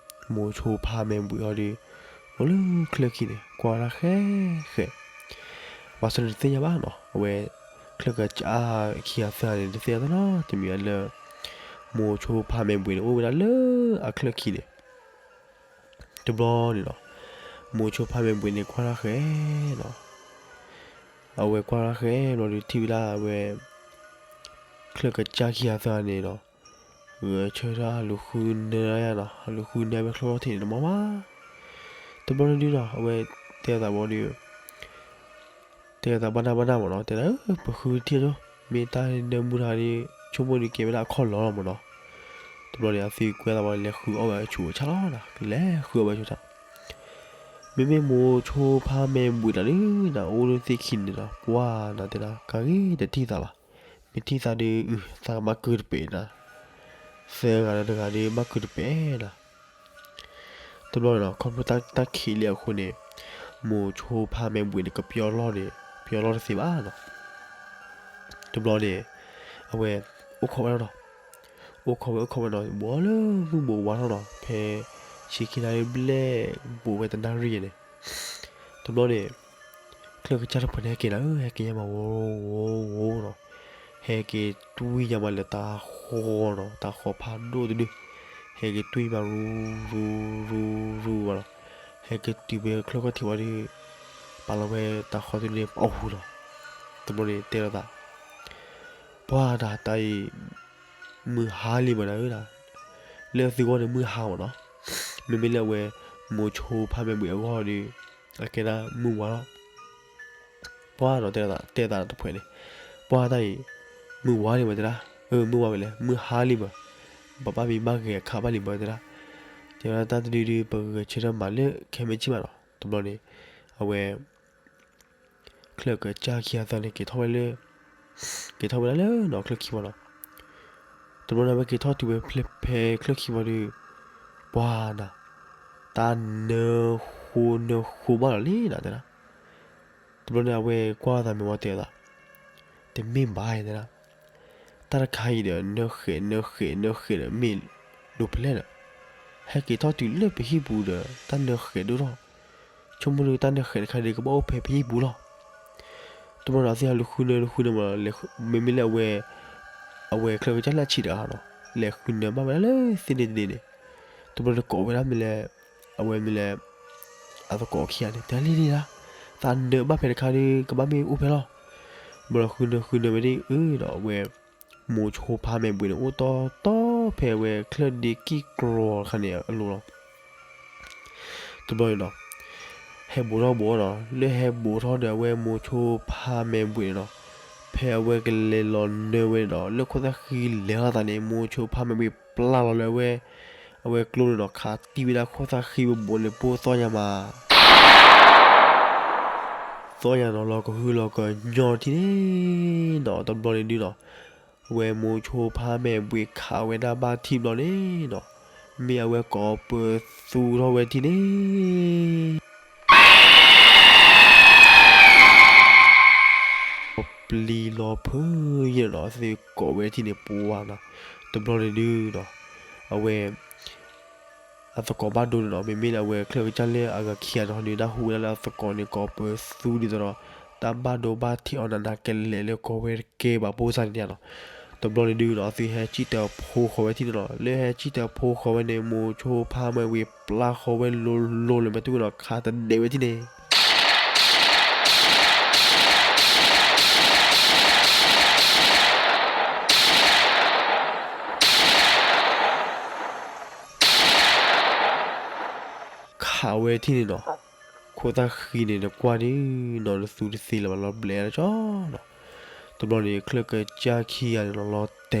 မိၤဆိဖါမဲာ်ဘှံးအီၤဒီး အိၣ်လၢချၢၣ်ခံန့ၣ် ကွၢ်တၢ်ဃဲဃဲ, ဘၣ်ဆၣ်န့ၣ်တသ့ၣ်ညါဘၣ်နီၤ, အဝဲ ချၢၣ်ကစၢ်ခံဂၤသၢဂၤန့ၣ် တသ့ၣ်ညါနီတမံၤလၢ မိၤဆိဖါမဲာ်ဘှံးန့ၣ် အိၣ်ဝဲဒၣ်လၢအချၢၣ်ခံန့ၣ် တဘျီန့ၣ်ဒီး မိၤဆိဖါမဲာ်ဘှံးန့ၣ် ကွၢ်တၢ်ဃဲနီၤ, အဝဲကွၢ်တၢ်ဃဲဘျီဒီး ထံၣ်ဝဲဒၣ်အဝဲ ချၢၣ်ကစၢ်ခံဂၤသၢဂၤန့ၣ်ဒီး ဂဲၤဆၢထၢၣ်လူၤဃုနၢယၤနီၤ, လူၤဃုနၢဖဲချၢၣ်ထံးန့ၣ်တမီၢ်ဘၣ်. တဘျီန့ၣ်ဒုးနီၤ အဝဲတဲအသးဘၣ်ဒီး တဲအသးဘၣ်နၢ်ဘၣ်နၢ်မးနီၤ, တဲဒၣ် ပဃုထံၣ်အီၤ, မ့ၢ်တၢ်နၢမူတခါဒီး ဆိကမိၣ်ဒုးကဲဝဲဒၣ်အခီၣ်လီၤလီၤမးနီၤ. တဘျီန့ၣ် အသုကွဲသးဘၣ် လဲၤဃုအီၣ်ဝဲအဆူၣ်အဆၣ်လီၤနီၤ, လဲၤဃုအီၣ်ဝဲအဆူၣ်ဆၣ် မ့မ့ၢ်မိၤဆိဖါမဲာ်ဘှံးတၢ်ဒုးနီၤ အိၣ်လၢသ့ၣ်ခံန့ၣ်ဒီး ပှၤနီၤတဲဒၣ် ကးဂ့ၤတထံၣ်သးဘၣ်, မ့ၢ်ထံၣ်သးဒီး အုၣ် သးကဘၣ်ကုာ်တပဲာ်နီၤ, သၢဂၤဒီးတဂၤဒီးဘၣ်ကုာ်တပဲာ်နီၤ. တဘျီန့ၣ်နီၤ ခီဖျိတၢ်ခံးလံအဃိန့ၣ် မိၤဆိဖါမဲာ်ဘှံးန့ၣ် ကပျီလီၢ်န့ၣ် ပျီလီၢ်တသ့ဘၣ်နီၤ. တဘျီန့ၣ် အဝဲ အိၣ်ခိးဝဲလီၤနီၤ. အိၣ်ခိးဝဲ အိၣ်ခိးဝဲနီၤ ဘိးလၢမုၢ်ဘိးဝါထီၣ်နီၤ ဖဲဆံခံနၣ်ရံၣ်ဘျဲၣ် ဘိးဝဲတနၣ်ရံၣ်န့ၣ် တဘျီန့ၣ် ချၢၣ်ကစၢ်တဖုန့ၣ် ဟဲက့ၤနၤဧၢ ဟဲက့ၤညါမး ဝိဝိဝိနီၤ, ဟဲက့ၤတွံၢ်ညါမးလၢတၢ်ဃီနီၤ, တၢ်ဃီဖးဒိၣ်တဒု, ဟဲက့ၤတွံၢ်မး ရူ ရူ ရူ ရူဘၣ်နီၤ, ဟဲက့ၤတုၤဖဲချၢၣ်ခီၣ်ထံးဝံၤဒီး ပာ်လီၤဝဲတၢ်ဃီတဒုန့ၣ် ပအီၣ်ဟူနီၤ. တဘျီန့ၣ်တဲလိာ်သး ပှၤဒၣ်တၢ်အံၤ မုၢ်ဟါလံမးနၤဧၢဒၣ်, လၢသုဂီၢ်န့ၣ်မုၢ်ဟါမးနီၤ, မ့မ့ၢ်လၢအဝဲ မိၤဆိဖါမဲာ်ဘှံးအဂီၢ်ဒီး အကဲဒၣ်မုၢ်ဝါလီၤ. ပှၤနီၤတဲသး တဲသးတဖုန့ၣ်, ပှၤတၢ်အံၤ မုၢ်ဝါလံမးတဲဒၣ်, အၢ မုၢ်ဝါဝဲလဲၣ် မုၢ်ဟါလံမး, ပဘၣ်မံဘၣ်ဂဲၤအခါဘၣ်လံမးတဲဒၣ်, တဲဝဲဒၣ်တၢ်တဒုဒု ပဂဲၤဆၢထၢၣ်မၤလၢခဲမ့ၢ်ဆ့ၣ်မးနီၤ. တဘျီန့ၣ် အဝဲ ချၢၣ်ကစၢ်ခံဂၤသၢန့ၣ် က့ၤထီၣ်ဝဲလၢ က့ၤထီၣ်ဝဲဒၣ်လၢနီၤ ချၢၣ်ခံဝံၤနီၤ. တဘျီန့ၣ် အဝဲက့ၤထီၣ်တုၤဝဲဖဲချၢၣ်ခံဝံၤဒီး ပှၤနၤ တၢ်နၢဃိနၢဃိဘၣ်လီၤလံနၤတဲဒၣ်. တဘျီန့ၣ် အဝဲကွၢ်သးမဲာ်ဝံၤတဲသး တမ့ၢ်ဘၣ်တဲဒၣ်, တၢ်တခါအံၤဒီး နၢဃဲးနၢဃဲးနၢဃဲးဒီး မ့ၢ်ဒိးဖဲလဲၣ်ဒီး ဟဲက့ၤထီၣ်တုၤလၢပဟံၣ်ပူၤဒီး တၢ်နၢဃဲးဒိၣ်ထီၣ်, ဆိကမိၣ်ဒုးတၢ်နၢဃဲးတခါဒီး ကဘၣ်အိၣ်ဖဲပဟံၣ်ပူၤလီၤ. တဘျီန့ၣ် အသ့ၣ်ဟးလူၤဃုနၢ လူၤဃုနၢမး မ့မ့ၢ်လၢအဝဲ အဝဲချၢၣ်ကစၢ်လၢအဆံးတဂၤနီၤ လဲၤဃုနၢဘၣ်ဝဲဒၣ်လၢသ့ၣ်န့ၣ်တန့ၣ်န့ၣ်, တဘျီန့ၣ်ကိးဝဲဒၣ်မ့ၢ်လဲၣ် အဝဲမ့ၢ်လဲၣ် အသကိးခံဂၤန့ၣ် တဲလံလံလၢ သးနၢဘၣ်ဖဲတခါဒီး ကဘၣ်မ့ၢ်အိၣ်ဖဲလီၤ. ဘျီဃုနၢဃုနၢဝဲဒၣ်အၢဒီး အဝဲ မိၤဆိဖါမဲာ်ဘှံးန့ၣ် အိၣ်တီတီဖဲအဝဲချၢၣ်ဒ့ကံၢ်ကြီတခါန့ၣ်အလိၤလီၤ. တဘျီန့ၣ်နီၤ ဟဲဘူးထီၣ်ဘူးနီၤ လၢဟဲဘူးထီၣ်ဒီးအဝဲမိၤဆိဖါမဲာ်ဘှံးန့ၣ်နီၤ, ဖဲအဝဲကလဲၤလီၤနၢဝဲန့ၣ်ဒီး လၢခိၣ်သၣ်ဃံလဲၤထီၣ်သးန့ၣ် မိၤဆိဖါမဲာ်ဘှံးပျၢ်လီၤလၢအဝဲ အဝဲကျိန့ၣ်ဒီး ခးတံၢ်ဝဲဒၣ်ခိၣ်သၣ်ဃံဘိးဘိးန့ၣ် ပိၢ်သီၣ်ညါမး သီၣ်ညါနီၤ လီၤကဟုလီၤကညီထံၣ်န့ၣ်နီၤ. တဘျီန့ၣ်ဒုးနီၤ အဝဲမိၤဆိဖါမဲာ်ဘှံးခးဝဲဒၣ်ဘၣ်ထံၣ်ဘျီန့ၣ်နီၤ, မ့ၢ်အဝဲကိးပသူထီၣ်ဝဲထံၣ်န့ၣ် ပျံၤလီၤဖုယဲၢ်နီၤ သုကိးဝဲထံၣ်န့ၣ် ပှၤနီၤ. တဘျီန့ၣ်ဒုးနီၤ အဝဲ အသကိးဘၣ်ဒိန့ၣ်နီၤ မ့မ့ၢ်လၢအဝဲချၢၣ်ကစၢ်လၢအဂၤခံဂၤန့ၣ်ဒီး နၢ်ဟူဝဲဒၣ်လၢအသကိးန့ၣ် ကိးပသူဒ်သိးဒီး တၢ်ဘၣ်ဒိဘၣ်ထံးအီၤနးနးကလဲာ်လၢကိးဝဲတကဲဘၣ်ဖိသၣ်န့ၣ်နီၤ. တဘျီန့ၣ်ဒုးနီၤ သုဟဲစံၣ်တဲၤဖိဃီၤဝဲထံၣ်န့ၣ်နီၤ လၢဟဲစံၣ်တဲၤဖိဃီၤဝဲန့ၣ် မိၤဆိဖါမဲာ်ဘှံးပျၢ်ဃီၤဝဲလိၤလိၤလၢမဲာ်တူၢ်ဝဲနီၤ ခးတဒဲးဝဲထံၣ်န့ၣ် ခးဝဲထံၣ်န့ၣ်နီၤ, ခိၣ်သၣ်ဃံန့ၣ် နကွၢ်ဒုးနီၤ နသူတသ့လၢၤဘၣ် လီၤဘျဲးလၢကၠီနီၤ. တဘျီန့ၣ် ချၢၣ်က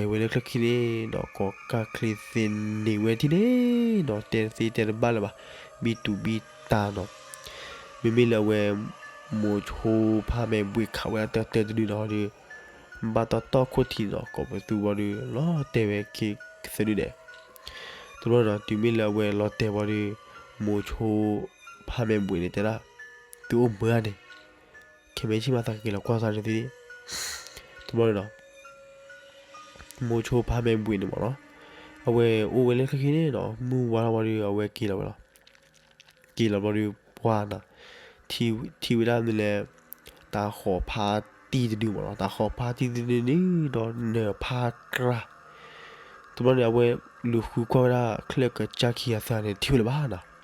စၢ်ခံဂၤန့ၣ်နီၤ လီၤတဲာ်ဝဲလၢချၢၣ်ခံန့ၣ်နီၤ ကိးကၢ်ချ့သ့န့ၢ်ဝဲထံၣ်န့ၣ်နီၤ တဲတသ့တဲတဘၣ်လၢၤဘၣ် ဘံတူာ်ဘံတၢ်နီၤ. မ့မ့ၢ်လၢအဝဲ မိၤဆိဖါမဲာ်ဘှံးခးဝဲဒၣ်တၢ်တဲတဒုနီၤဒီး ဘၣ်တီၢ်တီၢ်ခိၣ်ထံးနီၤ ကိးပသူဘီဒီး လီၤတဲာ်ဝဲက့ၤသဒုဒဲး. တဘျီနီၤ တုၤမ့ၢ်လၢအဝဲလီၤတဲာ်ဝံၤဒီး မိၤဆိဖါမဲာ်ဘှံးန့ၣ်တဲဒၣ် သုအိၣ်မုာ်ဧါန့ၣ် ခဲမ့ၢ်ဆ့ၣ်မးသးကက့ၤလီၤကွၢ်သးန့ၣ်သ့. တဘျီန့ၣ်နီၤ မိၤဆိဖါမဲာ်ဘှံးန့ၣ်မးနီၤ အဝဲအိၣ်ဝဲလၢချၢၣ်ခံန့ၣ်နီၤ မုၢ်ဝါထီၣ်ဝံၤဒီး အဝဲက့ၤလီၤဝဲလီၤ. က့ၤလီၤဘျီဒီး ပှၤနီၤ ထံၣ်ဝဲဒၣ်မ့ၢ်လဲၣ် တၢ်ဃီၤဖါတံၢ်တဒုမးနီၤ တၢ်ဃီၤဖါတံၢ်တဒုန့ၣ်ဒီး နၢၤဖးကြၢ် တဘျီန့ၣ် အဝဲလူၤဃုကွၢ်ဝဲဒၣ်ချၢၣ်ကစၢ်ခံဂၤသၢဂၤန့ၣ် တထံၣ်ဝဲလၢၤဘၣ်နီၤ.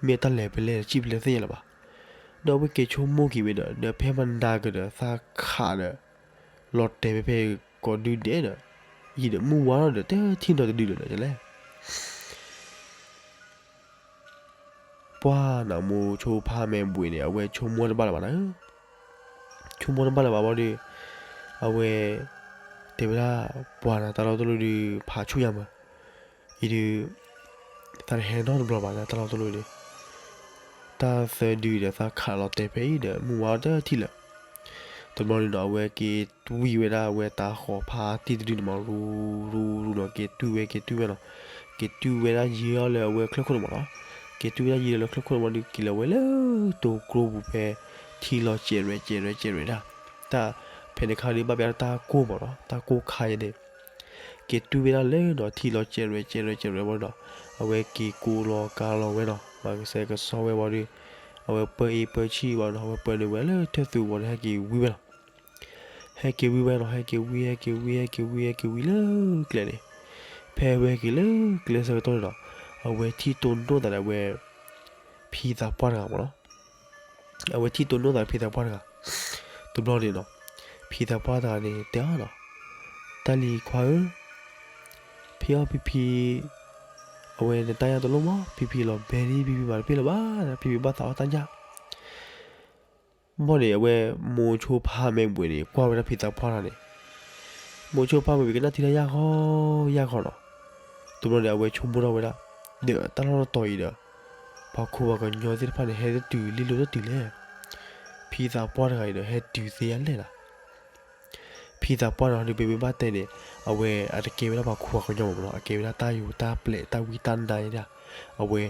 မ့ၢ်တၢ်လဲၤဖဲလဲၣ် တထံၣ်ဖဲလဲၣ်သ့ၣ်ညါလၢၤဘၣ်. ဒီးအဝဲက့ၤဆိကမိၣ်က့ၤဝဲဒီး ဒီးဖဲမနၤကဒီး သးခးဒီး လီၤတဲာ်ဖဲဖဲကိးဒုဒဲးဒီး ယံာ်ဒီးမုၢ်ဝါထီၣ်ဒီး တထံၣ်နီတဒုလၢၤဒီးလဲၣ်. ပှၤနီၤ မိၤဆိဖါမဲာ်ဘှံးန့ၣ် အဝဲဆိကမိၣ်တဘၣ်လၢၤဘၣ်နီၤ. ဆိကမိၣ်တဘၣ်လၢၤဘၣ်ဘီဒီး အဝဲ တဲဝဲဒၣ် ပှၤနီၤ တၢ်လီၢ်တလီၢ်ဒီး ဖးဆူၣ်ယၤမး အံၤဒီး သးတဟဲနီတဘျီဘၣ် တၢ်လီၢ်တလီၢ်ဒီး တၢ်သၢဒုဒီး သးခးလီၤတဲာ်ဖဲအံၤဒီး မုၢ်ဝါထီၣ်တထံၣ်လၢၤ. တဘျီန့ၣ်နီၤ အဝဲက့ၤတွံၢ်ဝဲဒၣ်အဝဲတၢ်ဃီၤဖါတံၢ်တဒုန့ၣ်မး ရူရူရူနီၤ က့ၤတွံၢ်ဝဲ က့ၤတွံၢ်ဝဲနီၤ က့ၤတွံၢ်ဝဲဒၣ်ယံာ်အီၤလၢအဝဲချၢၣ်ခိၣ်န့ၣ်မးနီၤ. က့ၤတုၤဝဲဒၣ်ယံာ်လီၤလၢချၢၣ်ခိၣ်န့ၣ်ဝံၤဒီး က့ၤလီၤဝဲလၢတိၤကျိပူၤဖဲ ထံလီၤစဲးရဲၣ်စဲးရဲၣ်စဲးရဲၣ်ဒၣ်, တၢ်ဖဲန့ၣ်ခါဒီး ဘၣ်ပျးတၢ်ကိၢ်မးနီၤ, တၢ်ကိၢ်ခါယဲန့ၣ်, က့ၤတုၤဝဲဒၣ်လၢနီၤ ထံလီၤစဲးရဲၣ်စဲးရဲၣ်စဲးရဲၣ်ဝံၤဒီး အဝဲက့ၤကိးလီၤကါလီၤဝဲနီၤ, မၤကစဲကစီဝဲဝံၤဒီး အဝဲပၢအ့ပၢဆံၣ်ဝံၤနီၤ, အဝဲပၢန့ၣ်ဝဲလၢထၢၣ်သူဝံၤဒီး ဟဲက့ၤဝံဝဲနီၤ. ဟဲက့ၤဝံဝဲနီၤ, ဟဲက့ၤဝံ ဟဲက့ၤဝံ ဟဲက့ၤဝံ ဟဲက့ၤဝံလၢကျဲန့ၣ်, ဖဲအဝဲဟဲက့ၤလၢကျဲဆၢကတီၢ်န့ၣ်ဒီး အဝဲထံၣ်တိၢ်နီၣ်သးဒီးအဝဲ ဖံသးပှၢ်တဂၤမးနီၤ. အဝဲထံၣ်တိၢ်နီၣ်သးဖံသးပှၢ်တဂၤ, တဘျီန့ၣ်နီၤ, ဖံသးပှၢ်တဂၤန့ၣ် တဲအီၤနီၤ, တၢ်လံၤခွါဧၢ, ဖံအီၣ်ဖံဖံ, အဝဲနတၢ်ညၣ်တလိၣ်မး, ဖံဖံလီၤဘဲဒ်ဖံဖံမၤတပ့ၢ်လၢၤဘၣ်, ဖံဖံဘၣ်သးအီၣ်တၢ်ညၣ် ဘၣ်န့ၣ် အဝဲမိၤဆိဖါမဲာ်ဘှံးန့ၣ် ကွၢ်ဝဲဒၣ်ဖံသးပှၢ်တဂၤန့ၣ်, မိၤဆိဖါမဲာ်ဘှံးကနၣ်ထံတၢ်ယၢ်ဂီၢ်ယၢ်ဂီၢ်နီၤ. တဘျီန့ၣ် အဝဲဆိကမိၣ်ထီၣ်ဝဲဒၣ်, ဒီးတၢ်လီၢ်တတီၤအံၤဒီး ပှၤခိၣ်ပှၤကညီသ့ၣ်တဖၣ်န့ၣ် ဟဲတတုၤလံလိာ်တတုၤလဲၣ်. ဖံသးပှၢ်တဂၤအံၤဒီး ဟဲတုၤသ့ယၤလဲၣ်နီၤ. ဖံသးပှၢ်တဂၤဒီး ပမ့ၢ်ဘၣ်တဲန့ၣ် အဝဲအတကဲဝဲဒၣ်ပှၤခိၣ်ပှၤကညီမးနီၤ, အကဲဝဲဒၣ်တၢ်ယိၤတၢ်ပျဲၢ်တၢ်ဝံတၢ်နါယဲဒၣ်, အဝဲ ဟးဃ့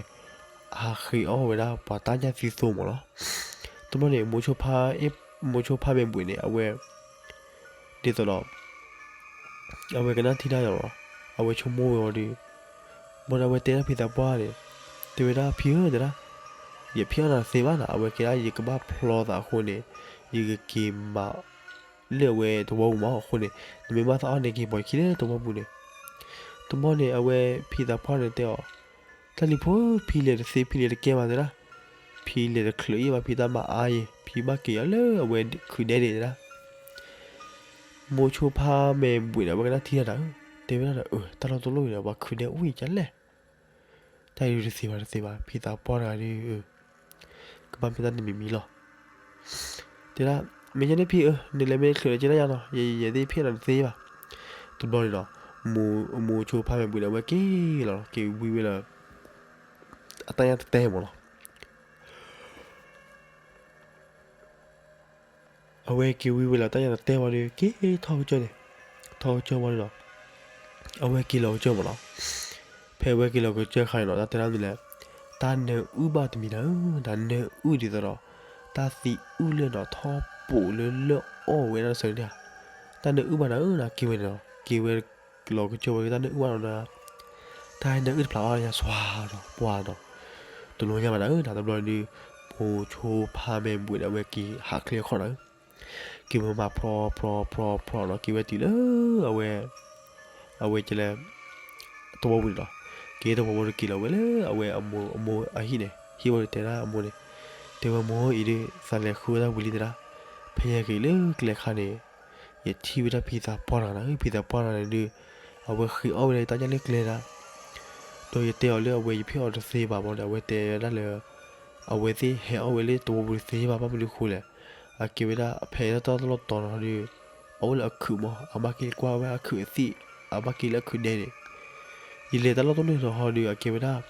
အီၣ်ဝဲဒၣ်ပှၤတၢ်ညၣ်သံသိမးနီၤ. တဘျီန့ၣ် မိၤဆိဖါမဲာ်ဘှံးန့ၣ် အဝဲ ဒ်သိးဒီး အဝဲကနၣ်ထံတၢ်ယၢ်လီၤ, အဝဲဆိကမိၣ်ဝဲအီၤဒီး ဘၣ်ဒီးအဝဲတဲဒၣ်ဖံသးပှၢ်န့ၣ်, တဲဝဲဒၣ်ဖံဧၢတဲဒၣ်, ယဖံးအီၣ်နၤတသ့ဘၣ်နီၤ, အဝဲကဲဒၣ်ယကဘၣ်ဖျီသးအဃိန့ၣ်, ယကက့ၤမၤ လၢအဝဲသဝီပူၤမးအဃိန့ၣ်, နမ့ၢ်ဘၣ်သးအီၣ်န့ၣ်က့ၤပိာ်ခံလၢသဝီပူၤန့ၣ်. တဘျီန့ၣ် အဝဲဖံသးပှၢ်န့ၣ်တဲအီၤ, တၢ်လံၤဖိ ဖံလဲၤတသ့ဖံလဲၤတကဲဘၣ်တဲဒၣ်, ဖံလဲၤတချုးအံၤဘၣ် ဖံတၢ်မၤအါယဲၤ ဖံဘၣ်က့ၤအီၤလၢအဝဲခုးဒဲန့ၣ်တဲဒၣ်. မိၤဆိဖါမဲာ်ဘှံးန့ၣ် အဝဲကနၣ်ထံတၢ်ဒီး တဲဝဲဒၣ်ဒီး တၢ်လီၢ်တလီၢ်အံၤဒီး ပှၤခုးဒဲအိၣ်အံၤကလဲၣ်. တၢ်အံၤတသ့ဘၣ်တသ့ဘၣ် ဖံသးပှၢ်တဂၤဒီး ကဘၣ်မ့ၢ်တၢ်တမံၤမံၤလီၤ. တဲဒၣ်, မ့ၢ်ညါန့ၣ်ဖံဧၢ, နလဲၤမ့ၢ်ချုးလၢကဲဒၣ်ယၤနီၤ, ယဲယဲသ့ၣ်ဖံးနၤတသ့ဘၣ်. တဘျီန့ၣ်ဒီး မိၤဆိဖါမဲာ်ဘှံးန့ၣ် အဝဲက့ၤလီၤ က့ၤဝံဝဲလၢ အတၢ်ညၣ်တတဲမးနီၤ. အဝဲက့ၤဝံဝဲလၢတၢ်ညၣ်တတဲဝံၤဒီး က့ၤထီၣ်ကစၢၢ်န့ၣ်, ထီၣ်ကစၢၢ်ဝံၤဒီး အဝဲက့ၤလီၤကစၢၢ်မးနီၤ. ဖဲအဝဲက့ၤလီၤကစၢၢ်ခါန့ၣ်နီၤ တၢ်တဲဒၣ်မနုၤလဲၣ်, တၢ်နၢအုၣ်ဘၣ်တမံၤနၤဧၢ, တၢ်နၢအုၣ်ဒ်သိးဒီး တၢ်သံအုၣ်လၢနီၤ ထီၣ်ပိာ်လၢလၢအီၣ်ဝဲဒၣ်တစၢန့ၣ်ဧါ. တၢ်နၢအုၣ်ဘၣ်နၤဧၢနီၤ က့ၤဝဲန့ၣ်နီၤ က့ၤဝဲလီၤကစၢၢ်ဝံၤဒီး တၢ်နၢအုၣ်ဘၣ်နၤဧၢနီၤ တၢ်ဟဲနၢအုၣ်တဖျးအီၣ်ယၤ စွၤဒီးပှၤဒီး တလိၣ်ညါဘၣ်နၤဧၢနီၤ. တဘျီန့ၣ်ဒုး မိၤဆိဖါမဲာ်ဘှံးန့ၣ် အဝဲက့ၤဟးချ့အခီၣ်နၤဧၢ, က့ၤဝဲမၤဖျီဖျီဖျီဖျီနီၤ က့ၤဝဲတုၤလၢအဝဲ အဝဲကလဲၤ သဝီပူၤန့ၣ်နီၤ. က့ၤသဝီပူၤဒီးက့ၤလီၤဝဲလၢအဝဲအမိၢ် အမိၢ်အဟံၣ်န့ၣ် ဟံၣ်ဝဲဒီးတဲဒၣ်အမိၢ်န့ၣ်, တဲဝဲမိၢ်ဧၢအံၤဒုး သးလဲၤဃုဝဲဒၣ်ဝံၤလံတဲဒၣ်, ဖဲယဟဲက့ၤလၢကျဲခါန့ၣ် ယထံၣ်ဝဲဒၣ်ဖံသးပှၢ်တဂၤနၤဧၢ, ဖံသးပှၢ်တဂၤန့ၣ်ဒုး အဝဲဃ့အီၣ်ဝဲဒၣ်ယတၢ်ညၣ်လၢကျဲဒၣ်, ဒီးယတဲအီၤလၢအဝဲယဖံးအီၣ်တသ့ဘၣ်ဘၣ်ဒီး အဝဲတဲဒၣ်လၢ အဝဲသ့ၣ်ဟဲအီၣ်ဝဲလၢသဝီပူၤတသ့ဘၣ် ဘၣ်မနုၤဃိလဲၣ်, အကဲဝဲဒၣ်ဖဲတၢ်လီၢ်တတီၤနီၤဒီး အအိၣ်လၢအခုးမး အဘၣ်က့ၤကွၢ်ဝဲအခုးအသံၣ် အဘၣ်က့ၤလၢအခုးဒဲန့ၣ်, ယလဲၤတၢ်လီၢ်တတီၤန့ၣ်ဒီးဟီဒီး အကဲဝဲဒၣ် တၢ်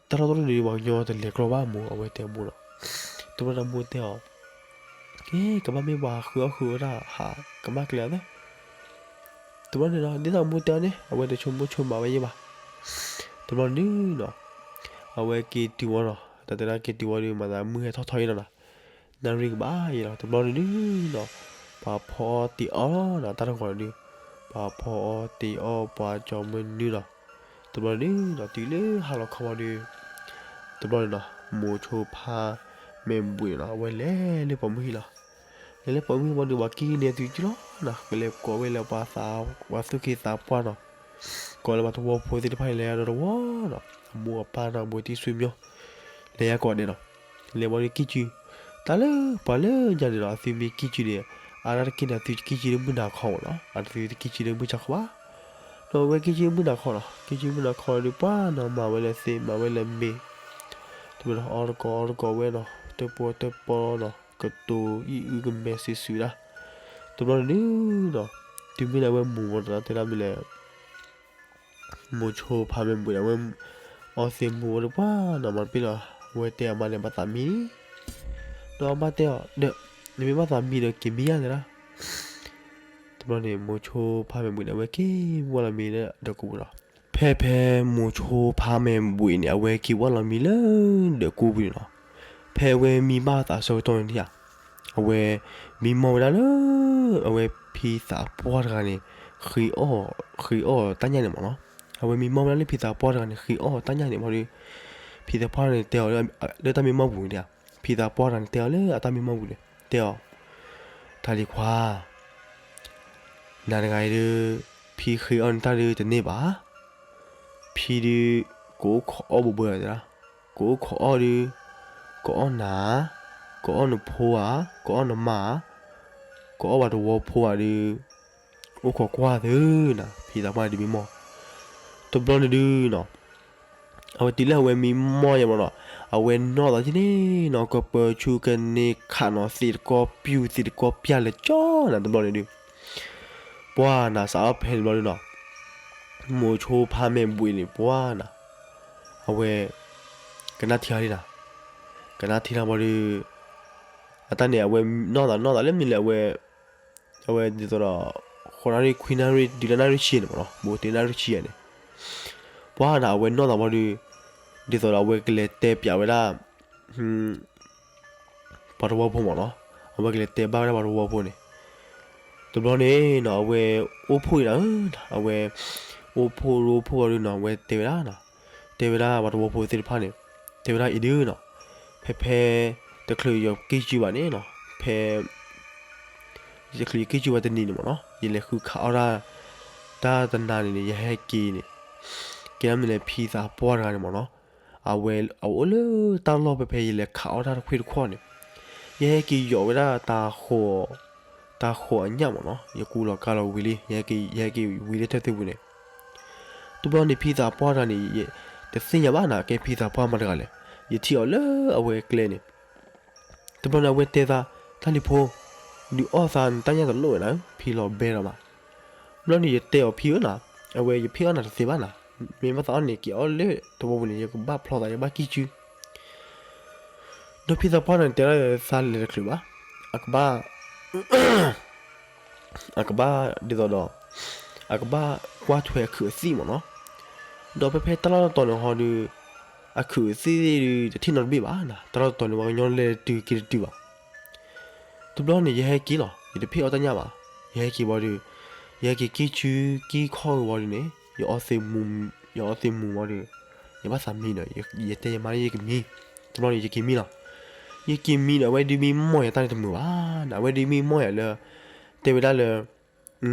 လီၢ်တတီၤန့ၣ်ဒီး ပှၤကညီတလဲၤကျီဘၣ်မိၢ် အဝဲတဲအမိၢ်နီၤ. တဘျီန့ၣ်မိၢ်တဲအီၤ, ကဲ ကဘၣ်မ့ၢ်ပှၤဃုအီၣ်ဃုအီတၢ်ဟး ကမၣ်ကျဲအသၢ တဘျီန့ၣ်ဒီး ဒ်သိးမိၢ်တဲအီၤန့ၣ် အဝဲတဆိကမိၣ်ဆိကမးဝဲယဲၢ်ဘၣ်. တဘျီန့ၣ်နီၤ အဝဲက့ၤတုၤဝဲနီၤ တၢ်တဲဒၣ်က့ၤတုၤဝဲဒီး မၤသးမုၢ်ဟဲထီၣ်ထီအံၤနီၤနီၤ နၣ်ရံၣ်ကဘၣ်ယဲၢ်လီၤ. တဘျီန့ၣ်နီၤ ပှၤဖီအီၣ်တ့ၤအီၣ်နီၤ တၢ်တဂီၤန့ၣ်ဒီး ပှၤဖီအီၣ်တ့ၤအီၣ်ပှၤကၠီမနုၤနီၤ. တဘျီန့ၣ်နီၤ တုၤလၢဟါလီၤခီဘီဒီး တဘျီန့ၣ်နီၤ မိၤဆိဖါမဲာ်ဘှံးန့ၣ်နီၤ အဝဲလဲၤလၢပိာ်မုၣ်ဟံၣ်လီၤ. လဲၤလၢပိာ်မုၣ်ဟံၣ်ဘီဒီး ပှၤကံၣ်န့ၢ်အသုကံၣ်လီၤနီၤ ကလဲၤကိးဝဲလၢပှၤသး ပှၤသူၣ်က့သးပှၢ်နီၤ ကိးလၢပှၤသဝီဖိသ့ၣ်တဖၣ်န့ၣ် လဲၤယါဒီးတဝီနီၤ အမိၢ်အပၢ်နီၤ ဘူးတံၢ်ဆွေမျိုး လဲၤယါကိးဂၤဒဲးနီၤ လဲၤဘီဒီးကံၣ်ကံၣ် တၢ်လၢပှၤလၢညါန့ၣ်နီၤ အသုမ့ၢ်ကံၣ်ကံၣ်န့ၣ် အါဒၣ်တက့ၢ်န့ၣ် အသုကံၣ်ကံၣ်လၢမုၢ်နၤခီမးနီၤ အသုတကံၣ်ကံၣ်လၢမုၢ်ဆါခီဘၣ် ဒီးအဝဲကံၣ်ကံၣ်လၢမုၢ်နၤခီနီၤ ကံၣ်ကံၣ်လၢမုၢ်နၤခီဒီး ပှၤနီၤ မၤဝဲလၢသ့ မၤဝဲလၢမ့ၤ တဘျီဒီးအီၣ်တကိးအီတကိးဝဲနီၤ တပီတပီနီၤ ကတိၤအံၣ်အုကမဲာ်စံးစုၤဒၣ် တဘျီန့ၣ်နီၤ တုၤမ့ၢ်လၢအဝဲမူၤဝဲဒီး တဲဒၣ်မနုၤလဲၣ် မိၤဆိဖါမဲာ်ဘှံးန့ၣ် အဝဲ အီသံးမူၤဝဲဒီးပှၤနီၤ မၤတပ့ၢ်လီၤ အဝဲတဲအမါန့ၣ် ဘၣ်သးမံ ဒီးအမါတဲအီၤ ဒီး နမ့ၢ်ဘၣ်သးမံဒီးက့ၤမံယါတဲဒၣ် တဘျီန့ၣ် မိၤဆိဖါမဲာ်ဘှံးန့ၣ် အဝဲက့ၤဝဲလီၤမ့ၤလၢဒီးကပူၤဒီး ဖဲ ဖဲဖဲမိၤဆိဖါမဲာ်ဘှံးန့ၣ် အဝဲက့ၤဝဲလီၤမံလၢဒၢးကူပူၤန့ၣ်လီၤ. ဖဲအဝဲမံဘၣ်သးဆၢကတီၢ်န့ၣ်ဧါ, အဝဲမံမီၢ်ဝဲဒၣ်လၢ အဝဲဖံသးပှၢ်တဂၤန့ၣ် ဃ့အီၣ်, ဃ့အီၣ်တၢ်ညၣ်န့ၣ်မ့ၢ်နီၤ. အဝဲမံမီၢ်ဝဲဒၣ်လၢဖံသးပှၢ်တဂၤန့ၣ် ဃ့အီၣ်တၢ်ညၣ်န့ၣ်ဘၣ်ဒီး ဖံသးပှၢ်န့ၣ်တဲအီၤ လၢတၢ်မံမီၢ်ပူၤန့ၣ်ဧါ, ဖံသးပှၢ်တဂၤန့ၣ်တဲအီၤလၢအတၢ်မံမီၢ်ပူၤန့ၣ် တဲအီၤ, တၢ်လံၤခွါ နၤတဂၤအံၤဒီး ဖံဃ့အီၣ်နတၢ်ဒီးတန့ၢ်ဘၣ်. ဖံဒီး ကအိၣ်ခိးအီၣ်ဘိဘၢတဲဒၣ်, ကအိၣ်ခိးအီၣ်ဒီး ကအီၣ်နၤ, ကအီၣ်နဖိဧါ, ကအီၣ်နမါဧါ, ကအီၣ်ပှၤတဝီဖိဧါဒီး အိၣ်ခိးကွၢ်သုနၤ, ဖံသးပှၢ်ဒုးမံမီၢ်. တဘျီန့ၣ်ဒုးနီၤ အဝဲတုၤလၢအဝဲမံမီၢ်ယဲမ့ၢ်နီၤ, အဝဲနီၢ်သးကန့ၣ်နီၤ ကပၢၤဆူကန့ၢ်ခးနီၤ သ့ၣ်တကီပျူၢ်သ့ၣ်တကီပျၢ်လဲၤကၠီနၤ တဘျီန့ၣ်ဒုး ပှၢ်နၤစးထီၣ်ဖဲန့ၣ်တဘျီဒုးနီၤ မိၤဆိဖါမဲာ်ဘှံးန့ၣ် ပှၢ်နၤ အဝဲ ကနၣ်ထံလီၤလံနၤ, ကနၣ်ထံလီၤဘၣ်ဒီး အတၢ်န့ၣ် အဝဲနီၢ်သးနီၢ်သးလၢမနုၤလဲၣ် အဝဲ အဝဲဒ်သိးဒီး ဃိးနၣ်ရံၣ်ခွံနၣ်ရံၣ်တုၤလၢနၣ်ရံၣ်ဆံန့ၣ်မ့ၢ်နီၤ ဘူးတ့ၢ်နၣ်ရံၣ်ဆံယဲန့ၣ် ပှၢ်နၤ အဝဲနီၢ်သးဘၣ်ဒီး ဒ်သိးဒီးအဝဲကလဲၤတဲပၠးဝဲဒၣ် ပှၤတဝီဖိမ့ၢ်နီၤ, အဝဲကလဲၤတဲဘၣ်ဝဲဒၣ်ပှၤတဝီဖိန့ၣ်, တဘျီန့ၣ်နီၤ အဝဲအိၣ်ဖှိၣ်အံၤနၤဧၢ, အဝဲ အိၣ်ဖှိၣ်အိၣ်ဖှိၣ်ဘၣ်ဒီးနီၤ အဝဲတဲဝဲဒၣ်နီၤ, တဲဝဲဒၣ်ပှၤတဝီဖိသ့ၣ်တဖၣ်န့ၣ်, တဲဝဲဒၣ်အံၤဒုးနီၤ, ဖဲဖဲ တချုးယကံၢ်စုဘၣ်န့ၣ်နီၤ, ဖဲ ယချုးယကံၢ်စုဘၣ်တနံၤန့ၣ်မ့ၢ်နီၤ ယလဲၤဃုခးအီၣ်တၢ် တၢ်တနၤန့ၣ်န့ၣ် ယဟဲက့ၤန့ၣ်, ကဲဒၣ်မနုၤလဲၣ် ဖံသးပှၢ်တဂၤန့ၣ်မ့ၢ်နီၤ, အဝဲ အအိၣ်လၢတၢ်လီၢ်ဖဲဖဲယလဲၤခးအီၣ်တၢ်တခွ့တခီန့ၣ်, ယဟဲက့ၤယီၤဝဲဒၣ်တၢ်ဃိး, တၢ်ဃိးအညၣ်မ့ၢ်နီၤ, ယကူလီၤကါလီၤဝံၤလံ, ယဟဲက့ၤဝံၤလၢထၢၣ်သ့ၣ်ပူၤန့ၣ်, တဘျီန့ၣ် ဖံသးပှၢ်တဂၤန့ၣ် တသ့ၣ်ညါဘၣ်နၤ ကဲဖံသးပှၢ်မတၤတဂၤလဲၣ်, ယထံၣ်အီၤလၢအဝဲကျဲန့ၣ် တဘျီန့ၣ် အဝဲတဲသး, တၢ်လံၤဖိ, ဒုးအီၣ်သးနတၢ်ညၣ်တလိၣ်ဝဲနၤ, ဖံလီၤဘဲလီၤမး, ဘျီန့ၣ် ယတဲအီၤဖံဧၢနၤ, အဝဲယဖံးအီၣ်နၤတသ့ဘၣ်နၤ, မ့ၢ်ဘၣ်သးအီၣ်န့ၣ် က့ၤအီၣ်လၢတဝီပူၤန့ၣ် ယကဘၣ်ဖျီသး ယကဘၣ်ကံၢ်စု ဒီးဖံသးပှၢ်န့ၣ် တဲဒၣ်သးလဲၤတချုးဘၣ်, အကဘၣ် အကဘၣ်ဒ်သိးဒီး အကဘၣ်ကွၢ်ထွဲအခုးအသံၣ်မ့ၢ်နီၤ, ဒီးဖဲဖဲတၢ်လီၢ်တတီၤန့ၣ်ဟီဒီး အခုးအသံၣ်ဒုး တထံၣ်နီတဘ့ၣ်ဘၣ်နၤ, တၢ်လီၢ်တတီၤန့ၣ် ပှၤကညီလဲၤတုၤက့ၤတတုၤဘၣ်. တဘျီန့ၣ် ယဟဲက့ၤလီၤ, ယတဖံးအီၣ်တၢ်ညၣ်ဘၣ်, ယဟဲက့ၤဘၣ်ဒီး ယဟဲက့ၤကံၢ်ဆူကံၢ်ခီၣ်ဝံၤဘၣ်ဒီးန့ၣ် ယအီသံးမူၤ, ယအီသံးမူၤဘၣ်ဒီး ယဘၣ်သးမံဒီး ယတဲယမါလၢယကမံ, တဘျီန့ၣ် ယက့ၤမံလီၤ. ယက့ၤမံဒီး အဝဲဒုးမံမီၢ်ယၤတၢ်န့ၣ်တမုာ်ဘၣ်နၤ, အဝဲဒုးမံမီၢ်ယၤလၢ တဲဝဲဒၣ်လၢ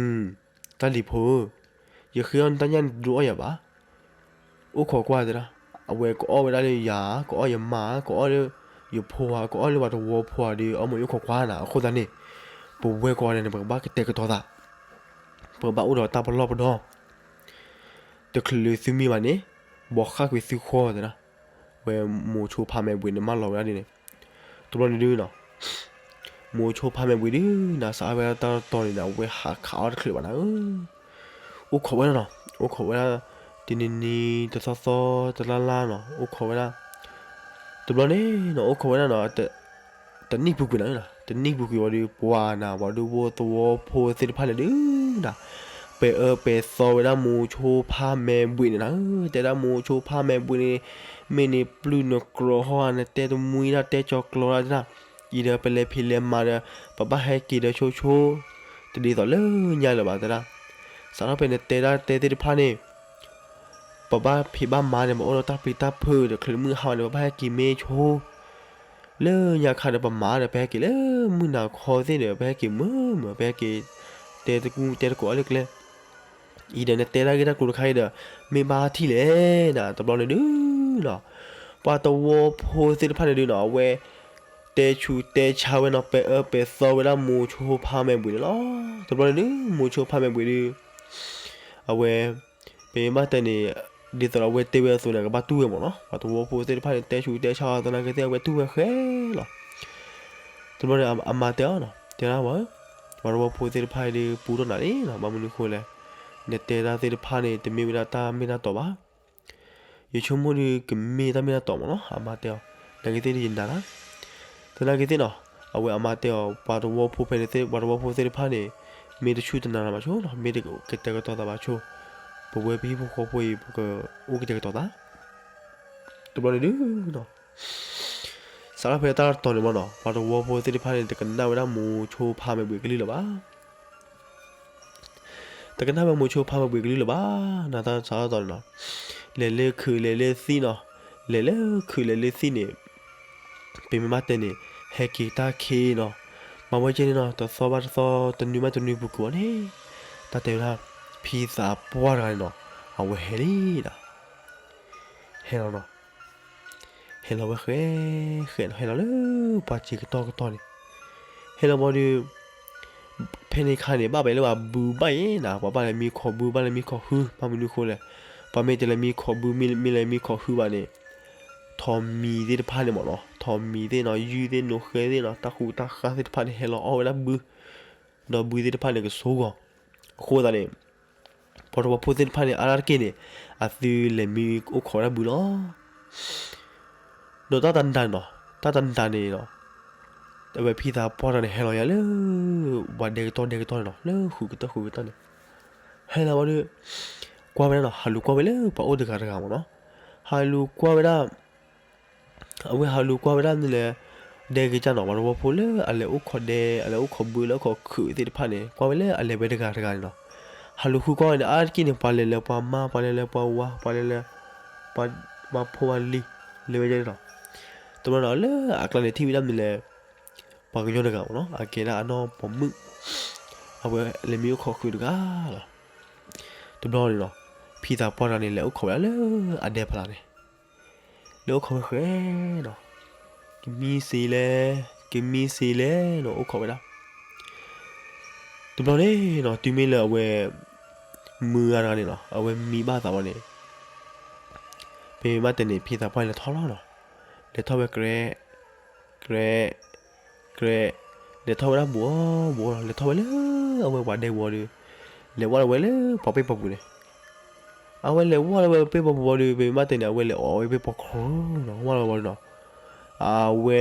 တၢ်လံၤဖိဧၢ, ယဃ့အီၣ်နတၢ်ညၣ်န့ၣ်တဒုးအီၣ်ယၤဘၣ်, အိၣ်ခိးကွၢ်တဲဒၣ်, အဝဲကအီၣ်ဝဲဒၣ်လၢယၤ, ကအီၣ်ယမါ, ကအီၣ်လၢယဖိဧါ, ကအီၣ်လၢပှၤတဝီဖိဧါဒီး အီၣ်မ့ၢ်အိၣ်ခိးကွၢ်နၤ, အဃိသတးန့ၣ် ပဝဲကိးဂၤဒဲးန့ၣ် ပကဘၣ်ကတဲာ်ကတီၤသး, ပကဘၣ်အိၣ်ဒီးတၢ်ပလီၢ်ပဒီ, တချုးလၢသုမံဘၣ်န့ၣ် ဘီဃၣ်ကွံာ်သုဃီတဲဒၣ်, ဝဲမိၤဆိဖါမဲာ်ဘှံးန့ၣ်မၢလီၤဝဲဒၣ်ဒ်န့ၣ်, တဘျီန့ၣ်ဒုးနီၤ မိၤဆိဖါမဲာ်ဘှံးဒုးနၤ စးထီၣ်ဝဲဒၣ်တၢ်တတီၤန့ၣ်ဒီး အဝဲဟးခးအီၣ်တချုးဘၣ်နၤဧၢ, အိၣ်ခိးဝဲဒၣ်နီၤ, အိၣ်ခိးဝဲဒၣ် တနံၤနံၤ တသီသီ တလါလါနီၤ အိၣ်ခိးဝဲဒၣ်, တဘျီန့ၣ်နီၤ အိၣ်ခိးဝဲဒၣ်နီၤ တနံၣ်ပူၤကွံာ်နၤဧၢ, တနံၣ်ပူၤကွံာ်ဝံၤဒီး ပှၤနၤ ပှၤဒူဖိသဝီဖိသ့ၣ်တဖၣ်န့ၣ်ဒုးနၤ ပဲာ်အၢပဲာ်သီဝဲဒၣ်မိၤဆိဖါမဲာ်ဘှံးန့ၣ်နၤဧၢ, တဲဒၣ်မိၤဆိဖါမဲာ်ဘှံးန့ၣ် မ့ၢ်နပျုၢ်နကြီဟီဧါ နတဲတမှံဒၣ် တဲကၠီၤကျီၤဒၣ်တဲဒၣ်, အံၤဒီးပလဲၤဖံးလဲၤမၤဒီး ပဘၣ်ဟဲက့ၤဒီးဆိဆိ တဒ်သိးလၢညါလၢၤဘၣ်တဲဒၣ်, စးထီၣ်ဖဲနတဲဒၣ်တဲသ့ၣ်တဖၣ်န့ၣ် ပဘၣ်ဖံးဘၣ်မၤန့ၣ် ပအိၣ်ဒီးတၢ်ပျံၤတၢ်ဖုးဒီး ချုးမုၢ်ဟါန့ၣ် ပဘၣ်ဟဲက့ၤမ့ၢ်ဆိ လၢညါခါဒီး ပမၤဒီး ပဟဲက့ၤလၢမုၢ်နၤခီသ့ၣ်ဒီး ပဟဲက့ၤမုာ်မုာ် ပဟဲက့ၤ တဲတကူတဲတကိးအီၤလၢကျဲ, အံၤဒီးနတဲတၢ်ဂ့ၢ်တၢ်ကျိၤတခါအံၤဒီး မ့ၢ်ဘၣ်ထံၣ်လဲၣ်နၤ တဘျီန့ၣ်ဒုးနီၤ, ပှၤသဝီဖိသ့ၣ်တဖၣ်န့ၣ်ဒုးနီၤ အဝဲ တဲဆူးတဲဆါဝဲနီၤ ပဲာ်အၢပဲာ်သီဝဲဒၣ်မိၤဆိဖါမဲာ်ဘှံးန့ၣ်လီၤ. တဘျီန့ၣ်ဒုး မိၤဆိဖါမဲာ်ဘှံးဒုး အဝဲ ပမ့ၢ်ဘၣ်တဲန့ၣ် ဒ်သိးဒီးအဝဲတဲဝဲအသိးန့ၣ် ကဘၣ်တူၢ်ဝဲမ့ၢ်နီၤ, ပှၤသဝီဖိသ့ၣ်တဖၣ်န့ၣ် တဲဆူးတဲဆါအီၤသနာ်က့သ့ၣ် အဝဲတူၢ်ဝဲဃဲလီၤ. တဘျီန့ၣ် အမါတဲအီၤနီၤ တဲဒၣ်ဝဲ ပှၤသဝီဖိသ့ၣ်တဖၣ်အံၤဒုး ပူထီၣ်နၤလံနီၤ, ဘၣ်မနုၤဃိလဲၣ်, နတဲဒၣ်သ့ၣ်တဖၣ်န့ၣ် တမ့ၢ်ဝဲဒၣ်တၢ်မ့ၢ်တၢ်တီဘၣ် ယဆိကမိၣ်ဒီးကမ့ၢ်တၢ်မ့ၢ်တၢ်တီမ့ၢ်နီၤ, အမါတဲအီၤ, သနာ်က့သ့ၣ်ယနာ်လၢ သနာ်က့သ့ၣ်နီၤ, အဝဲအမါတဲအီၤ ပှၤသဝီဖိဖဲန့ၣ်သ့ၣ် ပှၤသဝီဖိသ့ၣ်တဖၣ်န့ၣ် မ့ၢ်တဆူၣ်တနၤနၤဘၣ်ဆိနီၤ, မ့ၢ်တကတဲာ်ကတီၤသးဘၣ်ဆိ, ပဝဲပဟံၣ်ဖိဃီဖိအံၤ ပကအိၣ်ကတဲာ်ကတီၤသး. တဘျီန့ၣ်ဒုးနီၤ, စးထီၣ်ဖဲတၢ်တီၤန့ၣ်မ့ၢ်နီၤ, ပှၤသဝီဖိသ့ၣ်တဖၣ်န့ၣ် တကနၣ်ဝဲဒၣ်မိၤဆိဖါမဲာ်ဘှံးကလုၢ်လၢၤဘၣ်. တကနၣ်ဝဲမိၤဆိဖါမဲာ်ဘှံးကလုၢ်လၢၤဘၣ်, နတၢ်စးထီၣ်တီၤန့ၣ်နီၤ, လဲၤလၢခုးလဲၤလၢသံၣ်နီၤ, လဲၤလၢခုးလဲၤလၢသံၣ်န့ၣ် ပမ့ၢ်ဘၣ်တဲန့ၣ် ဟဲက့ၤတၢ်ခံနီၤ, မၤဝဲကဲန့ၣ်နီၤ, တသီဘၣ်တသီ တနွံဘၣ်တနွံပူၤကွံာ်အီၤန့ၣ်, တၢ်တဲဝဲဒၣ် ဖံသးပှၢ်တဂၤန့ၣ်နီၤ, အဝဲဟဲလံနီၤ, ဟဲလီၤနီၤ, ဟဲလီၤဝဲဃဲ ဃဲနီၤ, ဟဲလီၤလၢပှၤစ့ၤကတီၢ်ကတီၢ်န့ၣ်, ဟဲလီၤဘၣ်ဒီး ဖဲန့ၣ်ခါန့ၣ် ဘၣ်ပှၤလဲၤလၢပှၤဘုဘၣ်အံၤနီၤ, ပှၤဘၣ်လဲၤမံခိးဘု ဘၣ်လဲၤမံခိးဟု, ဘၣ်မနုၤဃိလဲၣ်, ပှၤမ့ၢ်တလဲၤမံခိးဘု မ့ၢ်လဲၤမံခိးဟုဘၣ်န့ၣ် ထိးမံၤသ့ၣ်တဖၣ်န့ၣ်မ့ၢ်နီၤ, ထိးမံၤသ့ၣ်နီၤ, ယုၢ်သ့ၣ် နိဃဲသ့ၣ်နီၤ, တၢ်ဃူတၢ်ဃါသ့ၣ်တဖၣ်န့ၣ် ဟဲလီၤအီၣ်ဝဲဒၣ်ဘု, ဒီးဘုသ့ၣ်တဖၣ်န့ၣ်ကစိဂီၤ, အဃိသတးန့ၣ် ပှၤသဝီဖိသ့ၣ်တဖၣ်န့ၣ် အါတက့ၢ်န့ၣ် အသုလဲၤမံအိၣ်ခိးဝဲဒၣ်ဘုလီၤ. ဒီးတၢ်တနၤနီၤ, တၢ်တနၤန့ၣ်နီၤ, အဝဲဖံသးပှၢ်တဂၤန့ၣ် ဟဲလီၤယၤလၢ ပှၤဒဲကတီၢ်ဒဲကတီၢ်န့ၣ်နီၤ, လၢဃုာ်ကတၢၢ်ဃုာ်ကတၢၢ်န့ၣ်, ဟဲလီၤဝံၤဒီး ကွၢ်ဝဲဒၣ်နီၤ, ဟးလူၤကွၢ်ဝဲလၢပှၤအိၣ်တဂၤတဂၤမ့ၢ်နီၤ, ဟးလူၤကွၢ်ဝဲဒၣ် အဝဲဟးလူၤကွၢ်ဝဲဒၣ်မနုၤလဲၣ်, ဒဲကစၢ်နီၤ, ပှၤသဝီဖိလၢအလဲၤအိၣ်ခိးဒဲ အလဲၤအိၣ်ခိးဘု လၢအိၣ်ခိးခုးသ့ၣ်တဖၣ်န့ၣ် ကွၢ်ဝဲလၢအလဲၤဝဲတဂၤတဂၤန့ၣ်နီၤ, ဟးလူၤဃုကွၢ်ဝဲန့ၣ် အါတက့ၢ်န့ၣ် ပှၤလဲၤလၢပှၤမါ ပှၤလဲၤလၢပှၤဝၤ ပှၤလဲၤလၢ ပှၤမါဖိဝၤလံၤ လဲၤဝဲဒၣ်န့ၣ်နီၤ, တဘျီန့ၣ် လၢအကျါန့ၣ်ထံၣ်ဝဲဒၣ်မနုၤလဲၣ်, ပှၤကညီတဂၤမ့ၢ်နီၤ, အကဲဒၣ်အနီၢ်ပိာ်မုၣ်, အဝဲလဲၤမံအိၣ်ခိးခုးတဂၤလီၤ. တဘျီန့ၣ်နီၤ, ဖံသးပှၢ်တဂၤန့ၣ် လဲၤအိၣ်ခိးဝဲဒၣ်လၢအဒဲဖးလၢ်န့ၣ် လဲၤအိၣ်ခိးဝဲဃဲနီၤ, ကမံစ့လဲၣ်, ကမံစ့လဲၣ်နီၤ, အိၣ်ခိးဝဲဒၣ်. တဘျီန့ၣ်နီၤ, တုၤမ့ၢ်လၢအဝဲ မုၢ်ဂၤတဂၤန့ၣ်နီၤ, အဝဲမံဘၣ်သးဝဲန့ၣ်, ပမ့ၢ်ဘၣ်တဲန့ၣ် ဖံသးပှၢ်န့ၣ်လဲၤထီၣ်လီၤနီၤ, လဲၤထီၣ်ဝဲကြဲ ကြဲ ကြဲ, လဲၤထီၣ်ဝဲဒၣ်ဘူးအီၤဘူးအီၤနီၤ, လဲၤထီၣ်ဝဲလၢအဝဲပှၤဒဲဝီၤဒီး, လဲၤဝဲလီၤဝဲလၢပှၤပ့ၢ်ပှၤပူၤန့ၣ် အဝဲလဲၤဝဲလီၤဝဲပ့ၢ်ပှၤပူၤဝံၤဒီး ပမ့ၢ်ဘၣ်တဲန့ၣ် အဝဲလဲၤအိးဝဲပ့ၢ်ပှၤခီနီၤ, ဝဲလီၤဝဲနီၤ, အဝဲ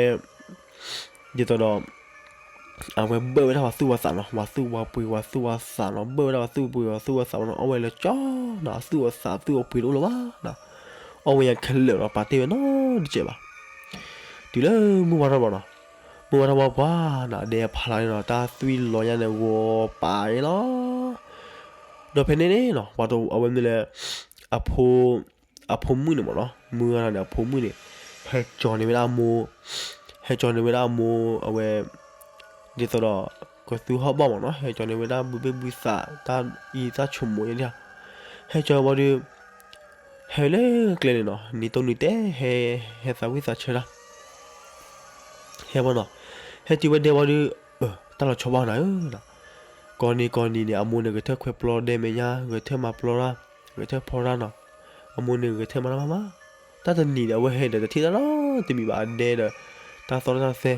ဒ်သိးဒီး အဝဲဘၢၣ်ဝဲဒၣ်ပှၤသူၣ်ပှၤသးနီၤ, ပှၤသူၣ်ပှၤပှ့ၤ ပှၤသူၣ်ပှၤသးနီၤ, ဘၢၣ်ဝဲဒၣ်ပှၤသူၣ်ပှ့ၤ ပှၤသူၣ်ပှၤသးနီၤ, အီၣ်ဝဲလၢကၠီနီၤ, အသူၣ်အသးသူၣ်အပှ့ၤတအိၣ်လၢၤဘၣ်နီၤ, အီၣ်ဝဲယၤခဲလၢာ်နီၤ, ပာ်တ့ၢ်ဝဲနီတစဲးဘၣ်. တုၤလၢမုၢ်ဝါထီၣ်ဘၣ်နီၤ, မုၢ်ဝါထီၣ်ဘၣ်ပှၤနီၤ, ဒဲဖးလၢ်န့ၣ်နီၤ, တၢ်သွံၣ်လီၤညါန့ၣ် ဂီၤပာ်အံၤလီၤ. ဒီးဖဲန့ၣ်န့ၣ်နီၤ, ပှၤတ အဝဲမ့ၢ်လၢ အဖိ အဖိမုၣ်န့ၣ်မ့ၢ်နီၤ, မုၢ်ဂၤန့ၣ် အဖိမုၣ်န့ၣ် ဟဲကၠီၤန့ၢ်ဝဲဒၣ်အမိၢ်, ဟဲကၠီၤန့ၢ်ဝဲဒၣ်အမိၢ် အဝဲ ဒ်သိးဒီး ကသူဟီၣ်ဘီၣ်မ့ၢ်နီၤ, ဟဲကၠီၤန့ၢ်ဝဲဒၣ်ဘုဘ့ၣ်ဘုသး တၢ်အံၤတၢ်ဆိကမိၣ်ယဲန့ၣ်, ဟဲကၠီၤဝံၤဒီး ဟဲလၢကျဲန့ၣ်နီၤ, နံၤတိၢ်နံၤတဲ ဟဲ ဟဲသးဝံၣ်သးဆၢတၢ် ဟဲဘၣ်နီၤ, ဟဲတုၤဝဲဒဲဝံၤဒီး တၢ်လီၤဆီဘၣ်နၤဧၢ, ကိးနံၤကိးနံၤန့ၣ် အမိၢ်န့ၣ်ဂဲၤထၢၣ်ခွဲးပျီဒဲမဲာ်ညါ, ဂဲၤထၢၣ်မၤပျီတၢ်, ဂဲၤထၢၣ်ဖီတၢ်နီၤ, အမိၢ်န့ၣ်ဂဲၤထၢၣ်မၤတၢ်မးမး, တၢ်တနံၤဒီး အဝဲဟဲဒီးတထံၣ်တၢ်နီတမံၤဘၣ်, အဒဲဒီး တၢ်သီတၢ်သဲ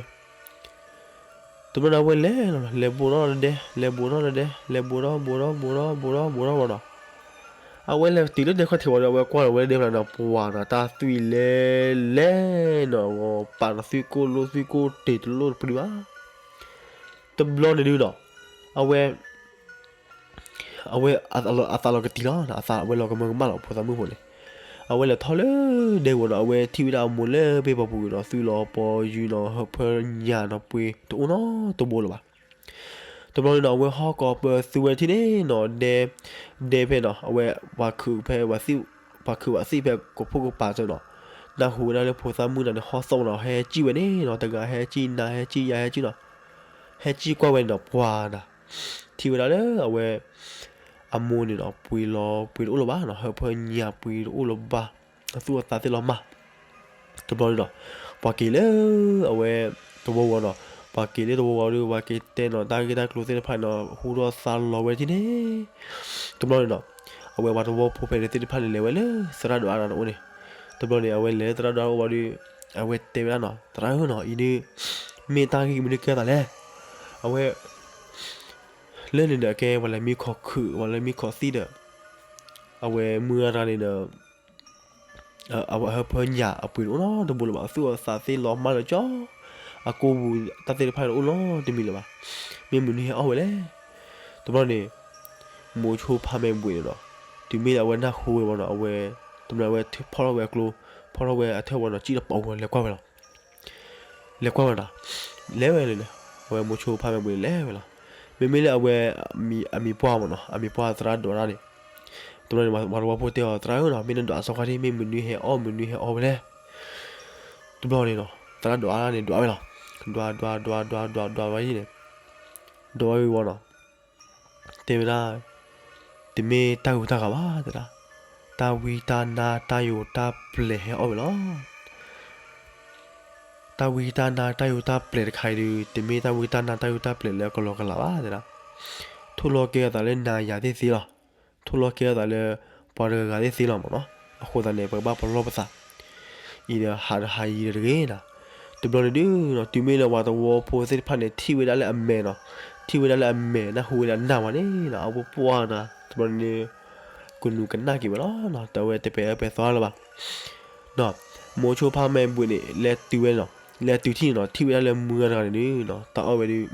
တဘျီန့ၣ် အဝဲလဲၤလီၤနီၤ, လဲၤဘူးထီၣ်လၢဒဲ, လဲၤဘူးထီၣ်လၢဒဲ, လဲၤဘူးထီၣ်ဘူးထီၣ်ဘူးထီၣ်ဘူးထီၣ်ဘူးထီၣ်ဘူးထီၣ်နီၤ, အဝဲလဲၤတုၤလၢဒဲခီၣ်ထံးဝံၤဒီး အဝဲကွၢ်လီၤဝဲဒၣ်ဒဲဖးလၢ်န့ၣ် ပှၤနီၤ, တၢ်သွံၣ်လဲၤလဲၤနီၤ, ပာ်နီၤ သွံၣ်ကိၢ်လိၣ်သွံၣ်ကိၢ်တ့ၢ်တလိၣ်တပျုာ်ဘၣ်. တဘျီန့ၣ်ဒုးနီၤ, အဝဲ အဝဲအသးလီၤကတံာ်လီၤ, အသးဝဲလီၤကမၢကမၣ်လီၤ ဖိသၣ်မုၣ်ဖိန့ၣ်, အဝဲလဲၤထီၣ်လၢဒဲဝံၤနီၤ, အဝဲထံၣ်ဝဲဒၣ်အမိၢ်လၢပ့ၢ်ပှၤပူၤနီၤ, သုးလီၤပီယူၤနီၤ, ဟၢဖၢညၣ်နီၤ, ပှ့ၤတအိၣ်နီတဘိလၢၤဘၣ်. တဘျီန့ၣ်နီၤ, အဝဲဟီၣ်ကိးပသူဝဲထံၣ်န့ၣ်နီၤ, ဒဲ ဒဲဖဲနီၤ, အဝဲပှၤခုးဖဲ ပှၤခုးပှၤသံၣ်ဖဲကိးဖှိၣ်ကပၤစၢၤနီၤ, နၢ်ဟူဝဲဒၣ်လၢဖိသၣ်မုၣ်တဂၤန့ၣ် ဟီၣ်သီၣ်နီၤ, ဟဲစံၣ်ဝဲန့ၣ်နီၤ, တဂၤဟဲစံၣ် နၤဟဲစံၣ် ယၤဟဲစံၣ်နီၤ, ဟဲစံၣ်ကွၢ်ဝဲန့ၣ်နီၤ, ပှၤနီၤ, ထံၣ်ဝဲဒၣ်လၢအဝဲ အမိၢ်န့ၣ်နီၤ, ပှ့ၤလီၤပှ့ၤတအိၣ်လၢၤဘၣ်နီၤ, ဟၢဖၢညၣ်ပှ့ၤတအိၣ်လၢၤဘၣ်, အသူၣ်အသးသ့ၣ်လီၤမၢ်. တဘျီန့ၣ်နီၤ, ပှၤက့ၤလၢအဝဲသဝီဝံၤနီၤ, ပှၤက့ၤလၢသဝီဝံၤဒီး ပှၤက့ၤတဲနီၤ, တၢ်ဂ့ၢ်တၢ်ကျိၤသ့ၣ်တဖၣ်န့ၣ်နီၤ, ဟူထီၣ်သါလီၤဝဲထံၣ်န့ၣ်, တဘျီန့ၣ်နီၤ, အဝဲပှၤသဝီဖိဖဲန့ၣ်သ့ၣ်တဖၣ်န့ၣ် လဲၤဝဲလၢသရၣ်ဒိၣ်အါတအိၣ်န့ၣ်, တဘျီန့ၣ် အဝဲလဲၤလၢသရၣ်ဒိၣ်အအိၣ်ဝံၤဒီး အဝဲတဲဝဲဒၣ်နီၤ, သရၣ်ဧၢနီၤ, အံၤဒုး မ့ၢ်တၢ်ဂ့ၢ်မနုၤကဲသးလဲၣ်. အဝဲ လၢန့ၣ်ဒီး အကဲပှၤလဲၤမံခိးခုး ပှၤလဲၤမံခိးသံၣ်ဒီး အဝဲမုၢ်ဂၤတဂၤန့ၣ်ဒီး အဝဲဟၢဖၢညၣ်အပှ့ၤတအိၣ်နီတဘိလၢၤဘၣ်, အသူၣ်အသးသ့ၣ်လီၤမၢ်လၢၤကၠီ, အကိာ်ပူၤတၢ်သ့ၣ်တဖၣ်န့ၣ်အိၣ်နီတမံၤလၢၤဘၣ်. မ့ၢ်မနုၤဟဲအီၣ်ဝဲလဲၣ်. တဘျီန့ၣ် မိၤဆိဖါမဲာ်ဘှံးန့ၣ်ဒီး တုၤမ့ၢ်လၢအဝဲနၢ်ဟူဝဲဘၣ်နီၤ အဝဲ တဘျီအဝဲဖီၣ်ထီၣ်ဝဲအကျိ ဖီၣ်ထီၣ်ဝဲအထၢၣ်ဝံၤနီၤ စံၣ်တပိာ်ဝဲ လဲၤကွၢ်ဝဲလီၤ. လဲၤကွၢ်ဝဲနီၤ, လဲၤဝဲန့ၣ် အဝဲမိၤဆိဖါမဲာ်ဘှံးန့ၣ် လဲၤဝဲလီၤ. မ့မ့ၢ်လၢအဝဲ အမံၤပှၢ်မ့ၢ်နီၤ အမံၤပှၢ်သရၣ်ဒိးတၢ်န့ၣ်, တဘျီန့ၣ် ပှၤသဝီဖိတဲအီၤ သရၣ်ဧၢနီၤ မ့ၢ်နဒိးအစီခါဒ် မ့ၢ်မနုၤဟဲအီၣ် မနုၤဟဲအီဝဲလဲၣ်. တဘျီန့ၣ်နီၤ သရၣ်ဒိးတၢ်န့ၣ် ဒိးဝဲလီၤ. ဒိး ဒိး ဒိး ဒိး ဒိး ဒိးဝဲအံၤန့ၣ် ဒိးဝဲဝံၤဝံၤနီၤ တဲဝဲဒၣ် တမ့ၢ်တၢ်ဂုၤတၢ်ဂၤဘၣ်တဲဒၣ်, တၢ်ဝံတၢ်နါတၢ်ယိာ်တၢ်ပျဲၤဟဲအီၣ်ဝဲလီၤ. တၢ်ဝံတၢ်နါတၢ်ယိာ်တၢ်ပျဲၤတခါအံၤဒီး တမ့ၢ်တၢ်ဝံတၢ်နါတၢ်ယိာ်တၢ်ပျဲၤလၢအကလီကလးဘၣ်တဲဒၣ်, ထိၣ်လီၤကဲအသးလၢနၤယၤသ့ၣ်သ့လီၤ. ထိၣ်လီၤကဲအသးလၢ ပှၤတဂၤဂၤသ့ၣ်သ့လီၤမ့ၢ်နီၤ. အဃိသတးန့ၣ် ပကဘၣ်ပလီၢ်ပသး အံၤဒီးဟးဒီးဟးယံၤဒီးတဂ့ၤနီၤ. တဘျီန့ၣ်ဒုးနီၤ တုၤမ့ၢ်လၢပှၤသဝီဖိသ့ၣ်တဖၣ်န့ၣ် ထံၣ်ဝဲဒၣ်လၢအမဲာ်နီၤ, ထံၣ်ဝဲဒၣ်လၢအမဲာ် နၢ်ဟူဝဲဒၣ်နၢ်ဝဲန့ၣ်နီၤ အဝဲပှၢ်နီၤ တဘျီန့ၣ် ကနူၤကနၣ်က့ၤဝဲလီၤနီၤ. တဝဲတပဲာ်အၢပဲာ်သီလၢၤဘၣ်နီၤ. မိၤဆိဖါမဲာ်ဘှံးန့ၣ် လဲၤတုၤဝဲနီၤ, လဲၤတုၤထံၣ်န့ၣ်နီၤ ထံၣ်ဝဲဒၣ်လၢမုၢ်ဂၤတဂၤန့ၣ်ဒုးနီၤ တၢ်အီၣ်ဝဲဒုး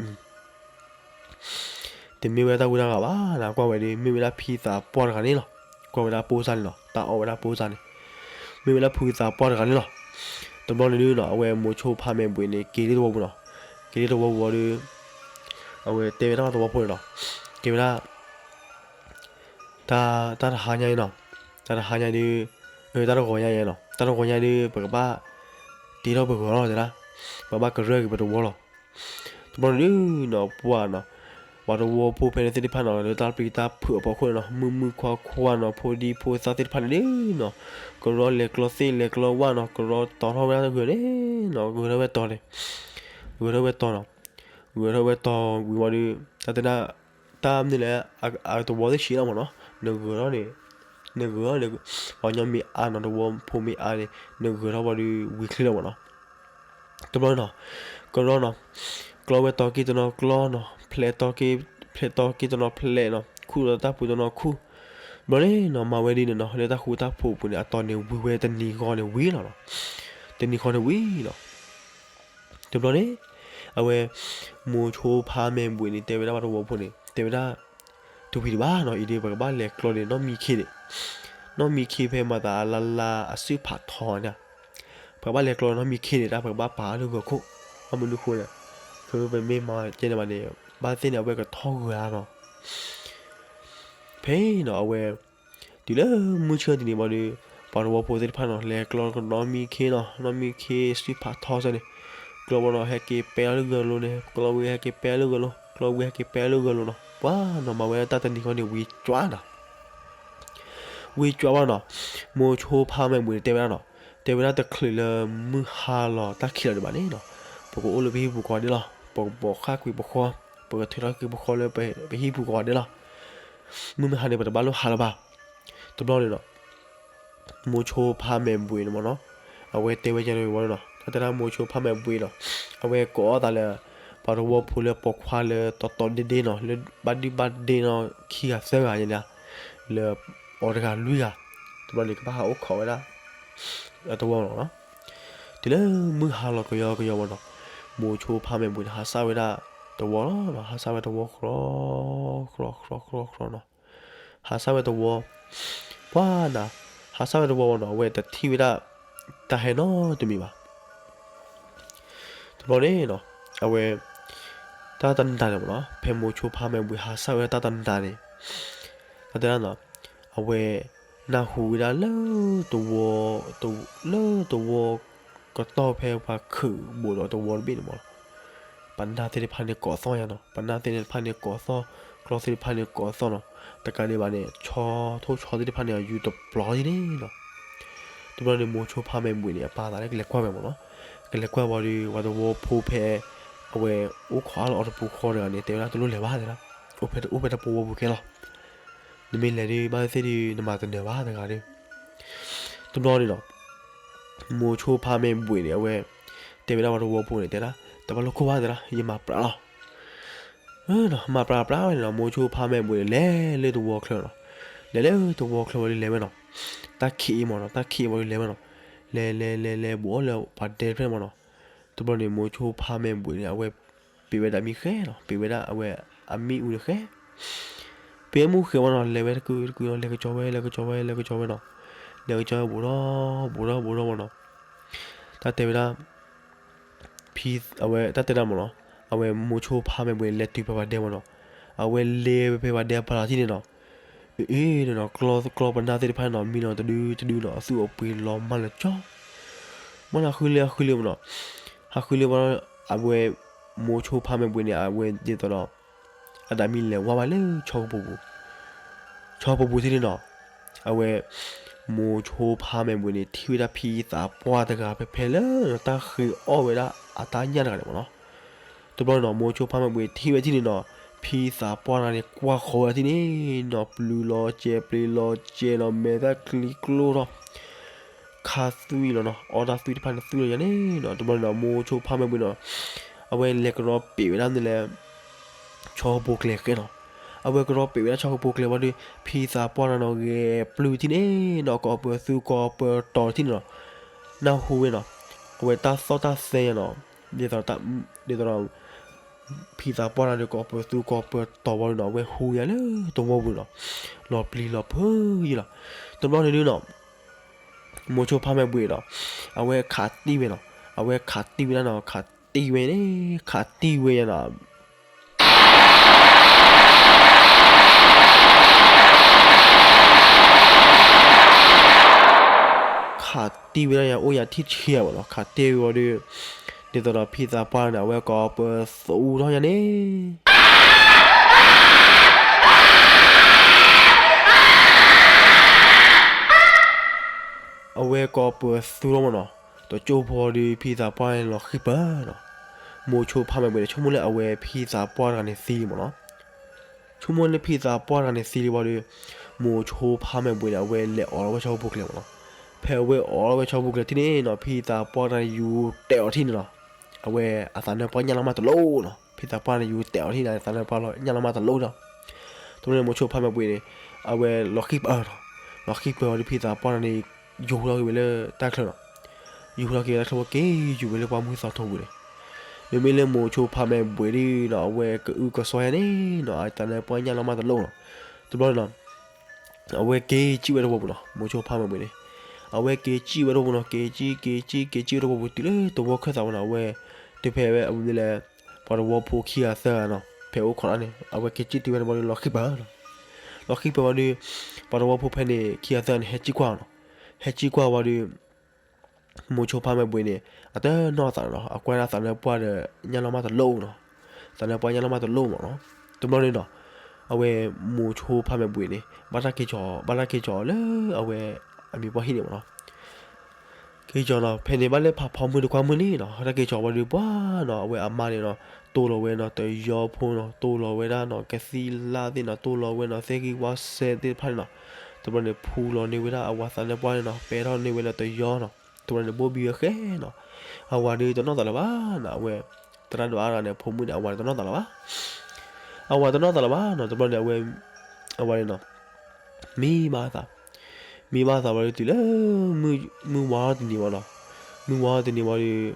တမ့ၢ်ဝဲဒၣ်တၢ်ဝံတၢ်ဂၤဘၣ်နီၤ, ကွၢ်ဝဲဒုး မ့ၢ်ဝဲဒၣ်ဖံသးပှၢ်တဂၤန့ၣ်လီၤ. ကွၢ်ဝဲဒၣ်ပိစါန့ၣ်နီၤ, တၢ်အီၣ်ဝဲဒၣ်ပိစါန့ၣ် မ့ၢ်ဝဲဒၣ်ဖံသးပှၢ်တဂၤန့ၣ်လီၤ. တဘျီန့ၣ်ဒုးနီၤ အဝဲမိၤဆိဖါမဲာ်ဘှံးန့ၣ် က့ၤလၢသဝီပူၤနီၤ, က့ၤလၢသဝီပူၤဝံၤဒီး အဝဲတဲဝဲဒၣ်တဝီဖိန့ၣ်နီၤ, ကဲဝဲဒၣ် တၢ် တၢ်တဟါညါအံၤနီၤ, တၢ်တဟါညါဒုး တၢ်တဂီၤညါအံၤနီၤ, တၢ်တဂီၤညါဒုး ပကဘၣ်တ့ထီၣ်ပဂီၤလီၤတဲဒၣ်, ပကဘၣ်ကရၢက့ၤပတဝီလီၤ. တဘျီန့ၣ်ဒုးနီၤ ပှၢ်နီၤ ပှၤသဝီဖိဖဲန့ၣ်သ့ၣ်တဖၣ်နီၤ လၢတၢ်ပျံၤတၢ်ဖုးအဖီခိၣ်န့ၣ်နီၤ မုၣ်မုၣ်ခွါခွါနီၤ ဖိဒံဖိသၣ်သ့ၣ်တဖၣ်န့ၣ်ဒုးနီၤ ကရီလဲၤကျီသ့ၣ်လဲၤကျီဝၣ်နီၤ ကရီတီၤထီၣ်ဝဲဒၣ်ဂၢၤန့ၣ်နီၤ ဂၢၤထီၣ်ဝဲတီၤန့ၣ် ဂၢၤထီၣ်ဝဲတီၤနီၤ ဂၢၤထီၣ်ဝဲတီၤဝံၤဝံၤဒီး တၢ်တဲဒၣ် တၢ်မနုၤလဲၣ် အတဝီသ့ၣ်ဆံးလီၤမ့ၢ်နီၤ နဂၢၤထီၣ်န့ၣ် နဂၢၤထီၣ်န့ၣ် ပှၤကညီမ့ၢ်အါနီၤ သဝီဖိမ့ၢ်အါန့ၣ် နဂၢၤထီၣ်ဝံၤဒီးဝံၤချ့လီၤမ့ၢ်နီၤ တဘျီနီၤ ကရီနီၤ ကျီဝဲတီၤက့ၤတနီၤကျီနီၤ ဖျဲးတီၤက့ၤ ဖျဲးတီၤက့ၤတနီၤဖျဲးနီၤ ခူၣ်ဒီးတၢ်ပူၤတနီၤခူၣ် တဘျီန့ၣ်နီၤ မၤဝဲဒ်န့ၣ်နီၤ လၢတၢ်ဃူတၢ်ဖိးအပူၤန့ၣ် အတီၤန့ၣ်ဝံၤဝဲတနံၤဃီန့ၣ်ဝံၤလီၤနီၤ တနံၤဃီန့ၣ်ဝံၤလီၤ တဘျီန့ၣ် အဝဲ မိၤဆိဖါမဲာ်ဘှံးန့ၣ် တဲဝဲဒၣ်ပှၤသဝီဖိန့ၣ် တဲဝဲဒၣ် တဝံၤဒံးဘၣ်နီၤ အံၤဒ် ပကဘၣ်လဲၤကျီန့ၣ် နီၢ်မံခ့န့ၣ် နီၢ်မံခ့ဖဲမၤသးအလါလါအစုဖးထီန့ၣ် ပကဘၣ်လဲၤကျီနီၢ်မံခ့န့ၣ် တၢ်ပကဘၣ်ပာ်လၢဂၢၤခိၣ် ဘၣ်မနုၤဃိန့ၣ် ဖဲပမ့ၢ်မၤကဲန့ၣ်ဘၣ်န့ၣ် ဘၣ်သ့ၣ်န့ၣ် အဝဲကထီၣ်ဂၢၤဧါနီၤ ဖဲနီၤ အဝဲ တုၤလၢမုၢ်ဆ့ၣ်တနံၤဘၣ်ဒီး ပှၤသဝီဖိသ့ၣ်တဖၣ်နီၤ လဲၤကျီကနီၢ်မံခ့နီၤ နီၢ်မံခ့စုဖးထီစ့ၢ်န့ၣ် ကျီဘၣ်နီၤ ဟဲက့ၤပဲလီၤလၢဂၢၤလိၤန့ၣ် ကျီဝံၤဟဲက့ၤပဲလၢဂၢၤလိၤ ကျီဝံၤဟဲက့ၤပဲလၢဂၢၤလိၤနီၤ ပှၤနီၤ မၤဝဲဒၣ်တၢ်တနံၤဃီန့ၣ်ဝံၤကွၢ်နီၤ ဝံၤကွၢ်ဘၣ်နီၤ မိၤဆိဖါမဲာ်ဘှံးန့ၣ်တဲဝဲဒၣ်နီၤ တဲဝဲဒၣ်တချုးလၢမုၢ်ဟါလီၤတၢ်ခံးလီၤဒံးဘၣ်န့ၣ်နီၤ ပကအိၣ်လၢပဟံၣ်ပူၤကိးဂၤဒဲးလီၤ ပကပိာ်ဃာ်ကွံာ်ပဃီ ပကထုးထီၣ်ကွံာ်ပဃီလၢပဟံၣ်ပူၤကိးဂၤဒဲးလီၤ မုၢ်မ့ၢ်ဟါန့ၣ် ပတဘၣ်လိၣ်ဟးလၢၤဘၣ် တဘျီန့ၣ်နီၤ မိၤဆိဖါမဲာ်ဘှံးန့ၣ်မ့ၢ်နီၤ အဝဲတဲဝဲဒ်န့ၣ်ဝံၤနီၤ တၢ်တဲဒၣ်မိၤဆိဖါမဲာ်ဘှံးနီၤ အဝဲကိးအသးလၢ ပှၤသဝီဖိလၢပိာ်ခွါလၢတီတီဒ့ဒ့နီၤ လၢဘၣ်ဒုၣ်ဘၣ်ဒ့နီၤ ခံဂၤသၢဂၤညါန့ၣ် လၢအီၤတဂၤလွံၢ်ဂၤ တဘျီန့ၣ် ကဘၣ်ဟးအိၣ်ခိးဝဲဒၣ် အသဝီနီၤ တုၤလၢမုၢ်ဟါလီၤကယီကယီမ့ၢ်နီၤ မိၤဆိဖါမဲာ်ဘှံးန့ၣ် ဟးဆှၣ်ဝဲဒၣ်သဝီလီၤနီၤ ဟးဆှၣ်ဝဲသဝီ ဃြီ ဃြီ ဃြီ ဃြီ ဃြီနီၤ ဟးဆှၣ်ဝဲသဝီ ပှၤနၤ ဟးဆှၣ်ဝဲသဝီဝံၤနီၤ အဝဲတထံၣ်ဝဲဒၣ် တၢ်ဟဲနီတမံၤဘၣ် တဘျီန့ၣ်နီၤ အဝဲ တၢ်တနၤန့ၣ်မ့ၢ်နီၤ ဖဲမိၤဆိဖါမဲာ်ဘှံးဟးဆှၣ်ဝဲတၢ်တနၤန့ၣ် တၢ်တဲဒၣ်နီၤ အဝဲ နၢ်ဟူဝဲဒၣ်လၢ သဝီ လၢသဝီ ကတီၢ်ဖဲပှၤခုးဘိးဒီးသဝီတဘ့ၣ်န့ၣ်မ့ၢ်နီၤ ပနၢ်သ့ၣ်တဖၣ်န့ၣ်ကိးသီၣ်ညါနီၤ ပနၢ်သ့ၣ်တဖၣ်န့ၣ်ကိးသီၣ် ကျီသ့ၣ်တဖၣ်န့ၣ်ကိးသီၣ်နီၤ တကးဒံးဘၣ်န့ၣ် ဆီ ထိၣ်ဆီသ့ၣ်တဖၣ်န့ၣ် ယူၤတပျီၤဒ်န့ၣ်နီၤ တဘျီန့ၣ် မိၤဆိဖါမဲာ်ဘှံးန့ၣ် အပာ်သးလၢကလဲၤကွၢ်ဝဲမ့ၢ်နီၤ ကလဲၤကွၢ်ဝံၤဒီး ပှၤသဝီဖိဖဲ အဝဲ အိၣ်ခိးအါလီၤအီၤတပူၤဃီတဂၤန့ၣ် တဲဝဲဒၣ်တလိၣ်လဲၤဘၣ်တဲဒၣ် အိၣ်ဖဲတပူၤဝီပူၤကဲလီၤ နမ့ၢ်လဲၤဒုး ဘၣ်သ့ၣ်သ့ၣ်ဒုး နမၤတနၢၤဘၣ်တဂၤဒီး တဘျီန့ၣ်နီၤ မိၤဆိဖါမဲာ်ဘှံးန့ၣ် အဝဲ တဲဝဲဒၣ်ပှၤသဝီဖိန့ၣ် တဲဒၣ် တဘၣ်လိၣ်ခိၣ်ဘၣ်တဲဒၣ် ယမၤပြးလီၤ မၤပြးပြးဝဲန့ၣ်နီၤ မိၤဆိဖါမဲာ်ဘှံးန့ၣ် လဲၤလၢသဝီချၢနီၤ လဲၤလၢသဝီချၢဝံၤဒီးလဲၤဝဲနီၤ တၢ်ခံးအံၤမ့ၢ်နီၤ တၢ်ခံးအံၤဝံၤဒီးလဲၤဝဲနီၤ လဲၤလဲၤလဲၤလဲၤ ဘူးအီၣ်လၢပှၤဒဲတဖျၢၣ်မ့ၢ်နီၤ တဘျီန့ၣ် မိၤဆိဖါမဲာ်ဘှံးန့ၣ် အဝဲ ပ့ၤဝဲဒၣ်မံဃဲနီၤ ပ့ၤဝဲဒၣ်အဝဲ အမံအူန့ၣ်ဃဲ ပ့ၤ က့ၤမူဃဲၤဝဲနီၤ လဲၤဝဲတကုာ်တကုာ်နီၤ လဲၤကစီၤဝဲ လဲၤကစီၤဝဲ လဲၤကစီၤဝဲနီၤ, လဲၤကစီၤဝဲဘူးထီၣ် ဘူးထီၣ် ဘူးထီၣ်ဝဲနီၤ, တၢ်တဲဝဲဒၣ် ဖံ အဝဲတၢ်တဲဒၣ်မ့ၢ်နီၤ, အဝဲမိၤဆိဖါမဲာ်ဘှ့းန့ၣ် လဲၤတုၤဖဲပှၤဒဲမ့ၢ်နီၤ, အဝဲလဲၤဖဲပှၤဒဲအဖီလာ်ထံၣ်န့ၣ်နီၤ, အ့ၣ်နီၤ ကျီကျီပနၢ်သ့ၣ်တဖၣ်န့ၣ်နီၤ မံနီၤတဒုတဒုနီၤ အသူၣ်အပှ့ၤလီၤမၢ်လၢကၠီ, မ့ၢ်နီၤ ဟးဃုလၢ ဟးဃုလၢမ့ၢ်နီၤ, ဟးဃုလၢဘၣ် အဝဲ မိၤဆိဖါမဲာ်ဘှ့းန့ၣ် အဝဲဒ်သိးဒီး အတၢ်မံလဲၤဝါဘၣ်လၢဆီကပူၤပူၤ ဆီပူၤပူၤထံၣ်န့ၣ်နီၤ, အဝဲ မိၤဆိဖါမဲာ်ဘှ့းန့ၣ် ထံၣ်ဝဲဒၣ်ဖံသးပှၢ်တဂၤဖဲဖဲလၢ တၢ်ဃ့အီၣ်ဝဲဒၣ်အတၢ်ညၣ်တဂၤန့ၣ်မ့ၢ်နီၤ, တဘျီန့ၣ်နီၤ မိၤဆိဖါမဲာ်ဘှ့းထံၣ်ဝဲထံၣ်န့ၣ်နီၤ, ဖံသးပှၢ်တဂၤန့ၣ် ကွၢ်ဃီၤဝဲဒၣ်ထံၣ်န့ၣ်နီၤ ပျုၤလီၤစဲး ပျ့ၤလီၤစဲးနီၤ မဲာ်သၣ်ချံကျိထီၣ် ခါသွံၣ်လီၤနီၤ အီၣ်တၢ်သွံၣ်တဖၣ်န့ၣ်သွံၣ်လီၤယါန့ၣ်နီၤ တဘျီန့ၣ်နီၤ မိၤဆိဖါမဲာ်ဘှ့းနီၤ အဝဲလဲၤကရီပ့းဝဲဒၣ်န့ၣ်လဲၣ် ဆီကပူၤကျဲဃဲနီၤ, အဝဲကရီပ့းဝဲဒၣ်ဆီကပူၤကျဲဝံၤဒီး ဖံသးပှၢ်တဂၤနီၤ ဂဲၤပျုၢ်ထံၣ်န့ၣ်နီၤ ကိးပသူကိးပတီၤထံၣ်န့ၣ်နီၤ, နၢ်ဟူဝဲနီၤ, အဝဲတၢ်သီၣ်တၢ်သဲယါနီၤ, ဒ်သိး ဒ်သိးဒီး ဖံသးပှၢ်တဂၤဒီး ကိးပသူကိးပတီၤဝံၤဒီးနီၤ အဝဲဟူယါလၢတဝီပူၤနီၤ, လီၤပျံၤလီၤဖုးယါလီၤ, တဘျီန့ၣ်ဒုနီၤ မိၤဆိဖါမဲာ်ဘှ့းဒီး အဝဲခးတံၢ်ဝဲနီၤ, အဝဲခးတံၢ်ဝဲဒၣ်နီၤ ခးတံၢ်ဝဲန့ၣ် ခးတံၢ်ဝဲယါနီၤ ခးတံၢ်ဝဲဒၣ်ယါ အိၣ်ယါထံၣ်ဆံးအါဘၣ်နီၤ ခးတံၢ်ဝံၤဒီး ဒ်သိးဒီးဖံသးပှၢ်န့ၣ် အဝဲကိးပသူထီၣ်ယါန့ၣ် အဝဲကိးပသူထီၣ်မ့ၢ်နီၤ, တကၠိဖိဒီး ဖံသးပှၢ်န့ၣ်လီၤဃံၢ်ပၢၢ်နီၤ, မိၤဆိဖါမဲာ်ဘှ့းန့ၣ် ဆိကမိၣ်လၢအဝဲဖံသးပှၢ်တဂၤန့ၣ်သံမ့ၢ်နီၤ, ဆိကမိၣ်လၢဖံသးပှၢ်တဂၤန့ၣ်သံလံဝံၤဒီး မိၤဆိဖါမဲာ်ဘှ့းန့ၣ် အဝဲလဲၤအိးထီၣ်ဝဲဆီကပူၤကျဲမ့ၢ်နီၤ, ဖဲအဝဲအိးထီၣ်ဝဲဆီကပူၤကျဲထံၣ်န့ၣ်နီၤ ဖံသးပှၢ်တဂၤန့ၣ် ယူၤတဲာ်အီၤထံၣ်န့ၣ်နီၤ, အဝဲအသးနၢပှၢ်ညၣ်လီၤမၢ်တလိၣ်နီၤ, ဖံသးပှၢ်န့ၣ် ယူၤတဲာ်အီၤထံၣ်န့ၣ် အသးနၢပှၢ်ညၣ်လီၤမၢ်တလိၣ်ဒီး တဘျီန့ၣ် မိၤဆိဖါမဲာ်ဘှ့းန့ၣ် အဝဲလီၤဃံၢ်ပၢၢ်နီၤ, လီၤဃံၢ်ပၢၢ်ဝံၤဒီး ဖံသးပှၢ်န့ၣ် ယူၤဟူထီၣ်က့ၤဝဲလၢတၢ်ချၢနီၤ, ယူၤဟူထီၣ်က့ၤဝဲတၢ်ချၢဝဲက့ၤယူၤဝဲလၢပှၢ်မုၢ်သီထိပူၤန့ၣ်, မ့မ့ၢ်လၢမိၤဆိဖါမဲာ်ဘှ့းဒုနီၤ အဝဲကအုကစွါယါန့ၣ်နီၤ အသးနၢပှၢ်ညၣ်လီၤမၢ်တလိၣ်နီၤ, တဘျီန့ၣ်နီၤ အဝဲက့ၤစံၣ်ဝဲတဝီပူၤနီၤ မိၤဆိဖါမဲာ်ဘှ့းန့ၣ်, အဝဲက့ၤစံၣ်ဝဲတဝီပူၤနီၤ က့ၤစံၣ် က့ၤစံၣ် က့ၤစံၣ်ဝဲတဝီပူၤတုၤလၢတဝီခၢၣ်သးဝဲနီၤ အဝဲ တုၤဖဲအဝဲမနုၤလဲၣ် ပှၤတဝီဖိခံဂၤသၢဂၤနီၤ ဖဲအိၣ်ခိးတၢ်န့ၣ် အဝဲက့ၤစံၣ်တုၤဝဲတဝီဒီးလီၤဃံၢ်ပၢၢ်နီၤ, လီၤဃံၢ်ပၢၢ်ဝံၤဒီး ပှၤတဝီဖိဖဲန့ၣ် ခံဂၤသၢဂၤန့ၣ် ဟဲစံၣ်ကွၢ်နီၤ, ဟဲစံၣ်ကွၢ်ဝံၤဒီး မိၤဆိဖါမဲာ်ဘှ့းန့ၣ် အတနီၢ်သးနီၤ အကွၢ်ဒၣ်သးနၢပှၢ်ဒီးညၣ်လီၤမၢ်တလိၣ်နီၤ, သးနၢပှၢ်ညၣ်လီၤမၢ်တလိၣ်မ့ၢ်နီၤ, တဘျီန့ၣ်နီၤ အဝဲမိၤဆိဖါမဲာ်ဘှ့းန့ၣ် ဘၣ်တၢ်က့ၤကီၤ ဘၣ်တၢ်က့ၤကီၤအီၤလၢအဝဲအမံၤပှၢ်ဟံၣ်န့ၣ်မ့ၢ်နီၤ က့ၤကီၤနီၤ ဖဲန့ၣ်ဘၣ်လၢဖးဖီမုၢ်တကွၢ်မုၢ်န့ၣ်နီၤ တၢ်က့ၤကီၤဝံၤဒီးပှၤနီၤ အဝဲအမါန့ၣ်နီၤ တိၢ်လီၤဝဲနီၤ တယီဖိနီၤ တိၢ်လီၤဝဲဒၣ်နီၤ ကသံၣ်လၣ်သ့ၣ်နီၤ တိၢ်လီၤဝဲနီၤ သ့ၣ်ဂံၢ်ဝါစဲသ့ၣ်တဖၣ်န့ၣ်နီၤ တဘျီန့ၣ် ဖူလီၤန့ၢ်ဝဲဒၣ်အဝၤသးနၢပှၢ်န့ၣ်နီၤ ပဲထီၣ်န့ၢ်ဝဲလၢတယီနီၤ တဘျီန့ၣ် ဘိၣ်ဘံဝဲဃဲနီၤ အဝၤဒုးတနီၢ်သးလၢၤဘၣ်နီၤ အဝဲ သရၣ်ဒိၣ်အါတဂၤန့ၣ် ဖိမုၣ်န့ၣ် အဝၤန့ၣ်တနီၢ်သးလၢၤဘၣ် အဝၤတနီၢ်သးလၢၤဘၣ်နီၤ တဘျီန့ၣ် အဝဲ အဝၤန့ၣ်နီၤ မံဘၣ်သး မံဘၣ်သးဝံၤဒီးတုၤလၢ မုၢ်ဝါထီၣ်တနံၤဝံၤနီၤ မုၢ်ဝါထီၣ်တနံၤဝံၤဒီး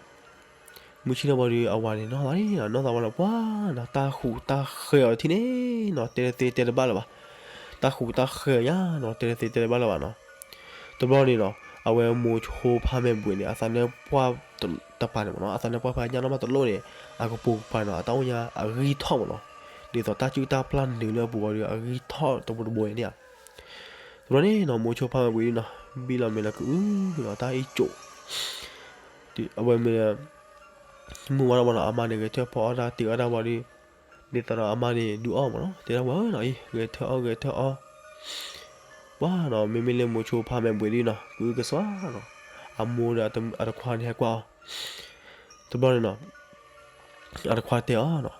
မုၢ်ဆ့ၣ်ထီၣ်ဝံၤဒီး အဝၤန့ၣ်နီၢ်သးန့ၣ်နီၤ နီၢ်သးဝံၤဒီးပှၤနီၤ တၢ်ဃူးတၢ်ဃဲၤအီၤတထံၣ်န့ၣ်နီၤ တဲတသ့တဲတဘၣ်လၢၤဘၣ် တၢ်ဃူးတၢ်ဃဲၤအီၤညါနီၤ တဲတသ့တဲတဘၣ်လၢၤဘၣ်နီၤ တဘျီန့ၣ်နီၤ အဝဲမိၤဆိဖါမဲာ်ဘှ့းန့ၣ် အသးနၢပှၢ်တပၤန့ၣ်မ့ၢ်နီၤ အသးနၢပှၢ်ဖဲညၣ်နီၢ်မးတလိၣ်န့ၣ် အကပိာ်ကပၤနီၤ အတၢ်အိၣ်ညါအဂံၢ်ထီၣ်မ့ၢ်နီၤ ဒ်သိးတၢ်စုၣ်တၢ်ပျၢ်နုာ်လၢအပူၤဝံၤဒီး အဂံၢ်ထီၣ်တဘိတဘိန့ၣ်ဧါ တဘျီန့ၣ်နီၤ မိၤဆိဖါမဲာ်ဘှ့းနီၤ ဘံၣ်လီၤမဲာ်လီၤကအုနီၤ တၢ်အံၣ်ကၠိး အဝဲမ့ၢ် မုၢ်ဝါထီၣ်မးနီၤ အမါန့ၣ်ဂဲၤထၢၣ်ဖီအီၣ်တၢ်တ့အီၣ်တၢ်ဝံၤဒီး ဒ်သိးဒီးအမါန့ၣ်ဒုးအီၣ်မးနီၤ တဲဒၣ်ဝဲနီၤအံၤ ဂဲၤထၢၣ်အီၣ်ဂဲၤထၢၣ်အီၣ် ပှၤနီၤ မ့မ့ၢ်လၢမိၤဆိဖါမဲာ်ဘှ့းဒုနီၤ ကအုကစွါနီၤ အမိၢ်ဒီးအတခွါန့ၣ်ဟဲကွၢ်အီၤ တဘျီန့ၣ်နီၤ အတခွါတဲအီၤနီၤ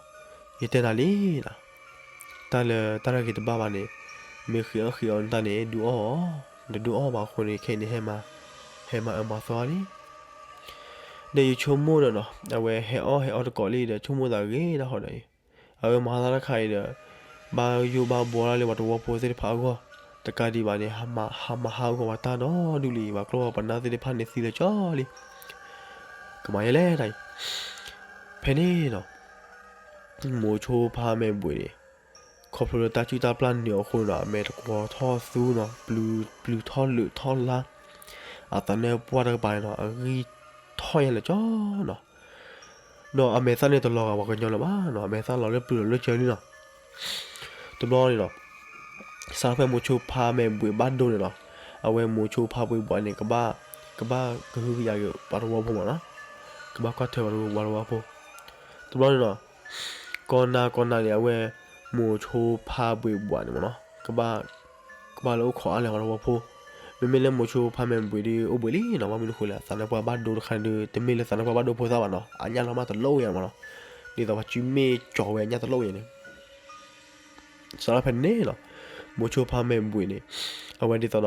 ယတဲနၤလံနီၤ တၢ်လၢတၢ်လၢဂ့ၤတဘၣ်ဘၣ်န့ၣ် မ့ၢ်ဃ့အီၣ်ဃ့အီနတၢ်န့ၣ် ဒုးအီၣ်အီၤ နဒုးအီၣ်ဘၣ်အဃိန့ၣ် ခဲအံၤန့ၣ် ဟဲမၤအၢမၤသီလံ ဒီးယဆိကမိၣ်ဒီးနီၤ အဝဲဟဲအီၣ်ဟဲအီတကိးလံဒီး ဆိကမိၣ်သးဂ့ၤဒၣ်ဃီဒီးအံၤ အဝဲမၤတၢ်တခါအံၤဒီး ဘၣ်ယိၣ်ဘၣ်ဘှီဒၣ်လၢပှၤတဝီဖိသ့ၣ်တဖၣ်အဂီၢ် တကးဒံးဘၣ်န့ၣ် ဟးမၤဟးဂီၤပှၤတၢ်ဒီးဒုးလံ ပှၤကျိဖးပနၢ်သ့ၣ်တဖၣ်န့ၣ်သံလၢာ်ကၠီလံ ကမၤယဲလဲၣ်တၢ်အံၤ ဖဲန့ၣ်နီၤ မိၤဆိဖါမဲာ်ဘှ့းန့ၣ် ခီဖျိလၢတၢ်စုၣ်တၢ်ပျၢ်နုာ်အဃိန့ၣ်ဒီး အမဲာ်တကွီၤထီၣ်သူနီၤ, ပျုၤထီၣ်လၢာ်ထီၣ်လါ, အသးနၢၣ်ပှၢ်တကပၤန့ၣ်နီၤ အဂံၢ်ထီၣ်ယဲၢ်လၢာ်ကၠီနီၤ, ဒီးအမဲာ်သၣ်န့ၣ်တလီၤဂာ်ပှၤကညီလၢၤဘၣ်နီၤ, အမဲာ်သၣ်လီၤလၢပျုၤလီၤလၢကၠၢန့ၣ်နီၤ. တဘျီန့ၣ်နီၤ စးထီၣ်ဖဲမိၤဆိဖါမဲာ်ဘှံးဘၣ်ဒိန့ၣ်နီၤ, အဝဲမိၤဆိဖါဘှံးဘှးန့ၣ် ကဘၣ်ကဟုကယာ်က့ၤပှၤသဝီဖိမးနီၤ, ကဘၣ်ကွၢ်ထွဲပှၤသဝီဖိ. တဘျီန့ၣ်နီၤ ကီနၤကီနၤန့ၣ် အဝဲ မိၤဆိဖါဘှံးဘှးန့ၣ်မးနီၤ ကဘၣ်လၢအိၣ်ခိးအါလဲၣ်ပှၤသဝီဖိ, မ့မ့ၢ်လၢမိၤဆိဖါမဲာ်ဘှံးဒီးအိၣ်ဘှံးလံနီၤ, ဘၣ်မနုၤအဃိလဲၣ် သးနၢၣ်ပှၢ်ဘၣ်ဒိတခါဒီး တမ့ၢ်လၢသးနၢၣ်ပှၢ်ဘၣ်ဒိဖိသၣ်ဘၣ်နီၤ, အညၣ်လီၤမးတလိၣ်ဝဲမးနီၤ, ဒ်သိးပှၤစုမ့ၢ်ကၠီၤဝဲအညၣ်တလိၣ်ဝဲန့ၣ် စးထီၣ်ဖဲန့ၣ်နီၤ မိၤဆိဖါမဲာ်ဘှံးန့ၣ် အဝဲဒ်သိးဒီး တၢ်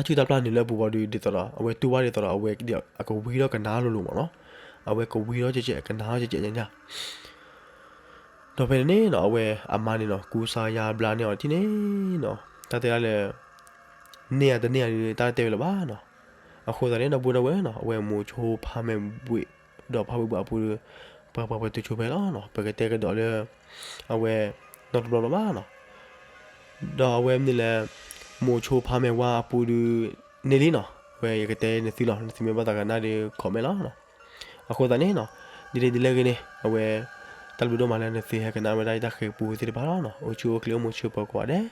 စုၣ်တၢ်ပျၢ်နုာ်လၢအပူၤဃီဒီး ဒ်သိးဒီး အဝဲတူၢ်ဘၣ်ဒ်သိးဒီး အဝဲအကဝံထီၣ်ကနၣ်လိၤလိၤမးနီၤ, အဝဲကဝံထီၣ်ကဲကဲ ကနၣ်ထီၣ်ကဲကဲညါညါ. ဒီးဖဲန့ၣ်နီၤ အဝဲအမါန့ၣ်နီၤ ကူစါယါဘျါန့ၢ်အီၤတထံၣ်န့ၣ်နီၤ, တၢ်တဲဒၣ်လၢ န့ၢ်ဧါတန့ၢ်ဧါဒီး တၢ်တဲဝဲလၢၤဘၣ်နီၤ. အဃိသတးန့ၣ် ဒီပုၢ်ဒီဝဲၢ်နီၤ အဝဲမိၤဆိဖါမဲာ်ဘှံး ဒီးဖါဘှံးဘှးအပူၤဒီး ပှၤပှၤပှၤတုၤဆိဖဲလီၤနီၤ, ပကတဲကဒီးလၢ အဝဲ နီတဘျီလၢၤဘၣ်နီၤ. ဒီးအဝဲမနုၤလဲၣ် မိၤဆိဖါမဲာ်ဝါအပူၤဒီး န့ၢ်လံနီၤ, အဝဲယကတဲနသုလီၤ, နသုမ့ၢ်ဘၣ်သးကနၣ်ဒီး comment လီၤနီၤ. အဃိသတးန့ၣ်နီၤ ဒ်လဲၣ်ဒ်လဲၣ်ဂ့ၤန့ၣ် အဝဲ တၢ်ဘျုးဒိၣ်မးလၢနသုဟဲကနၣ်ဝဲဒၣ်တၢ်ဂ့ၢ်ပူသ့ၣ်တဖၣ်လီၤနီၤ, အိၣ်ဆူၣ်အိၣ်ချ့အိၣ်မုာ်ဆိးပၢၤကိးဂၤဒဲး.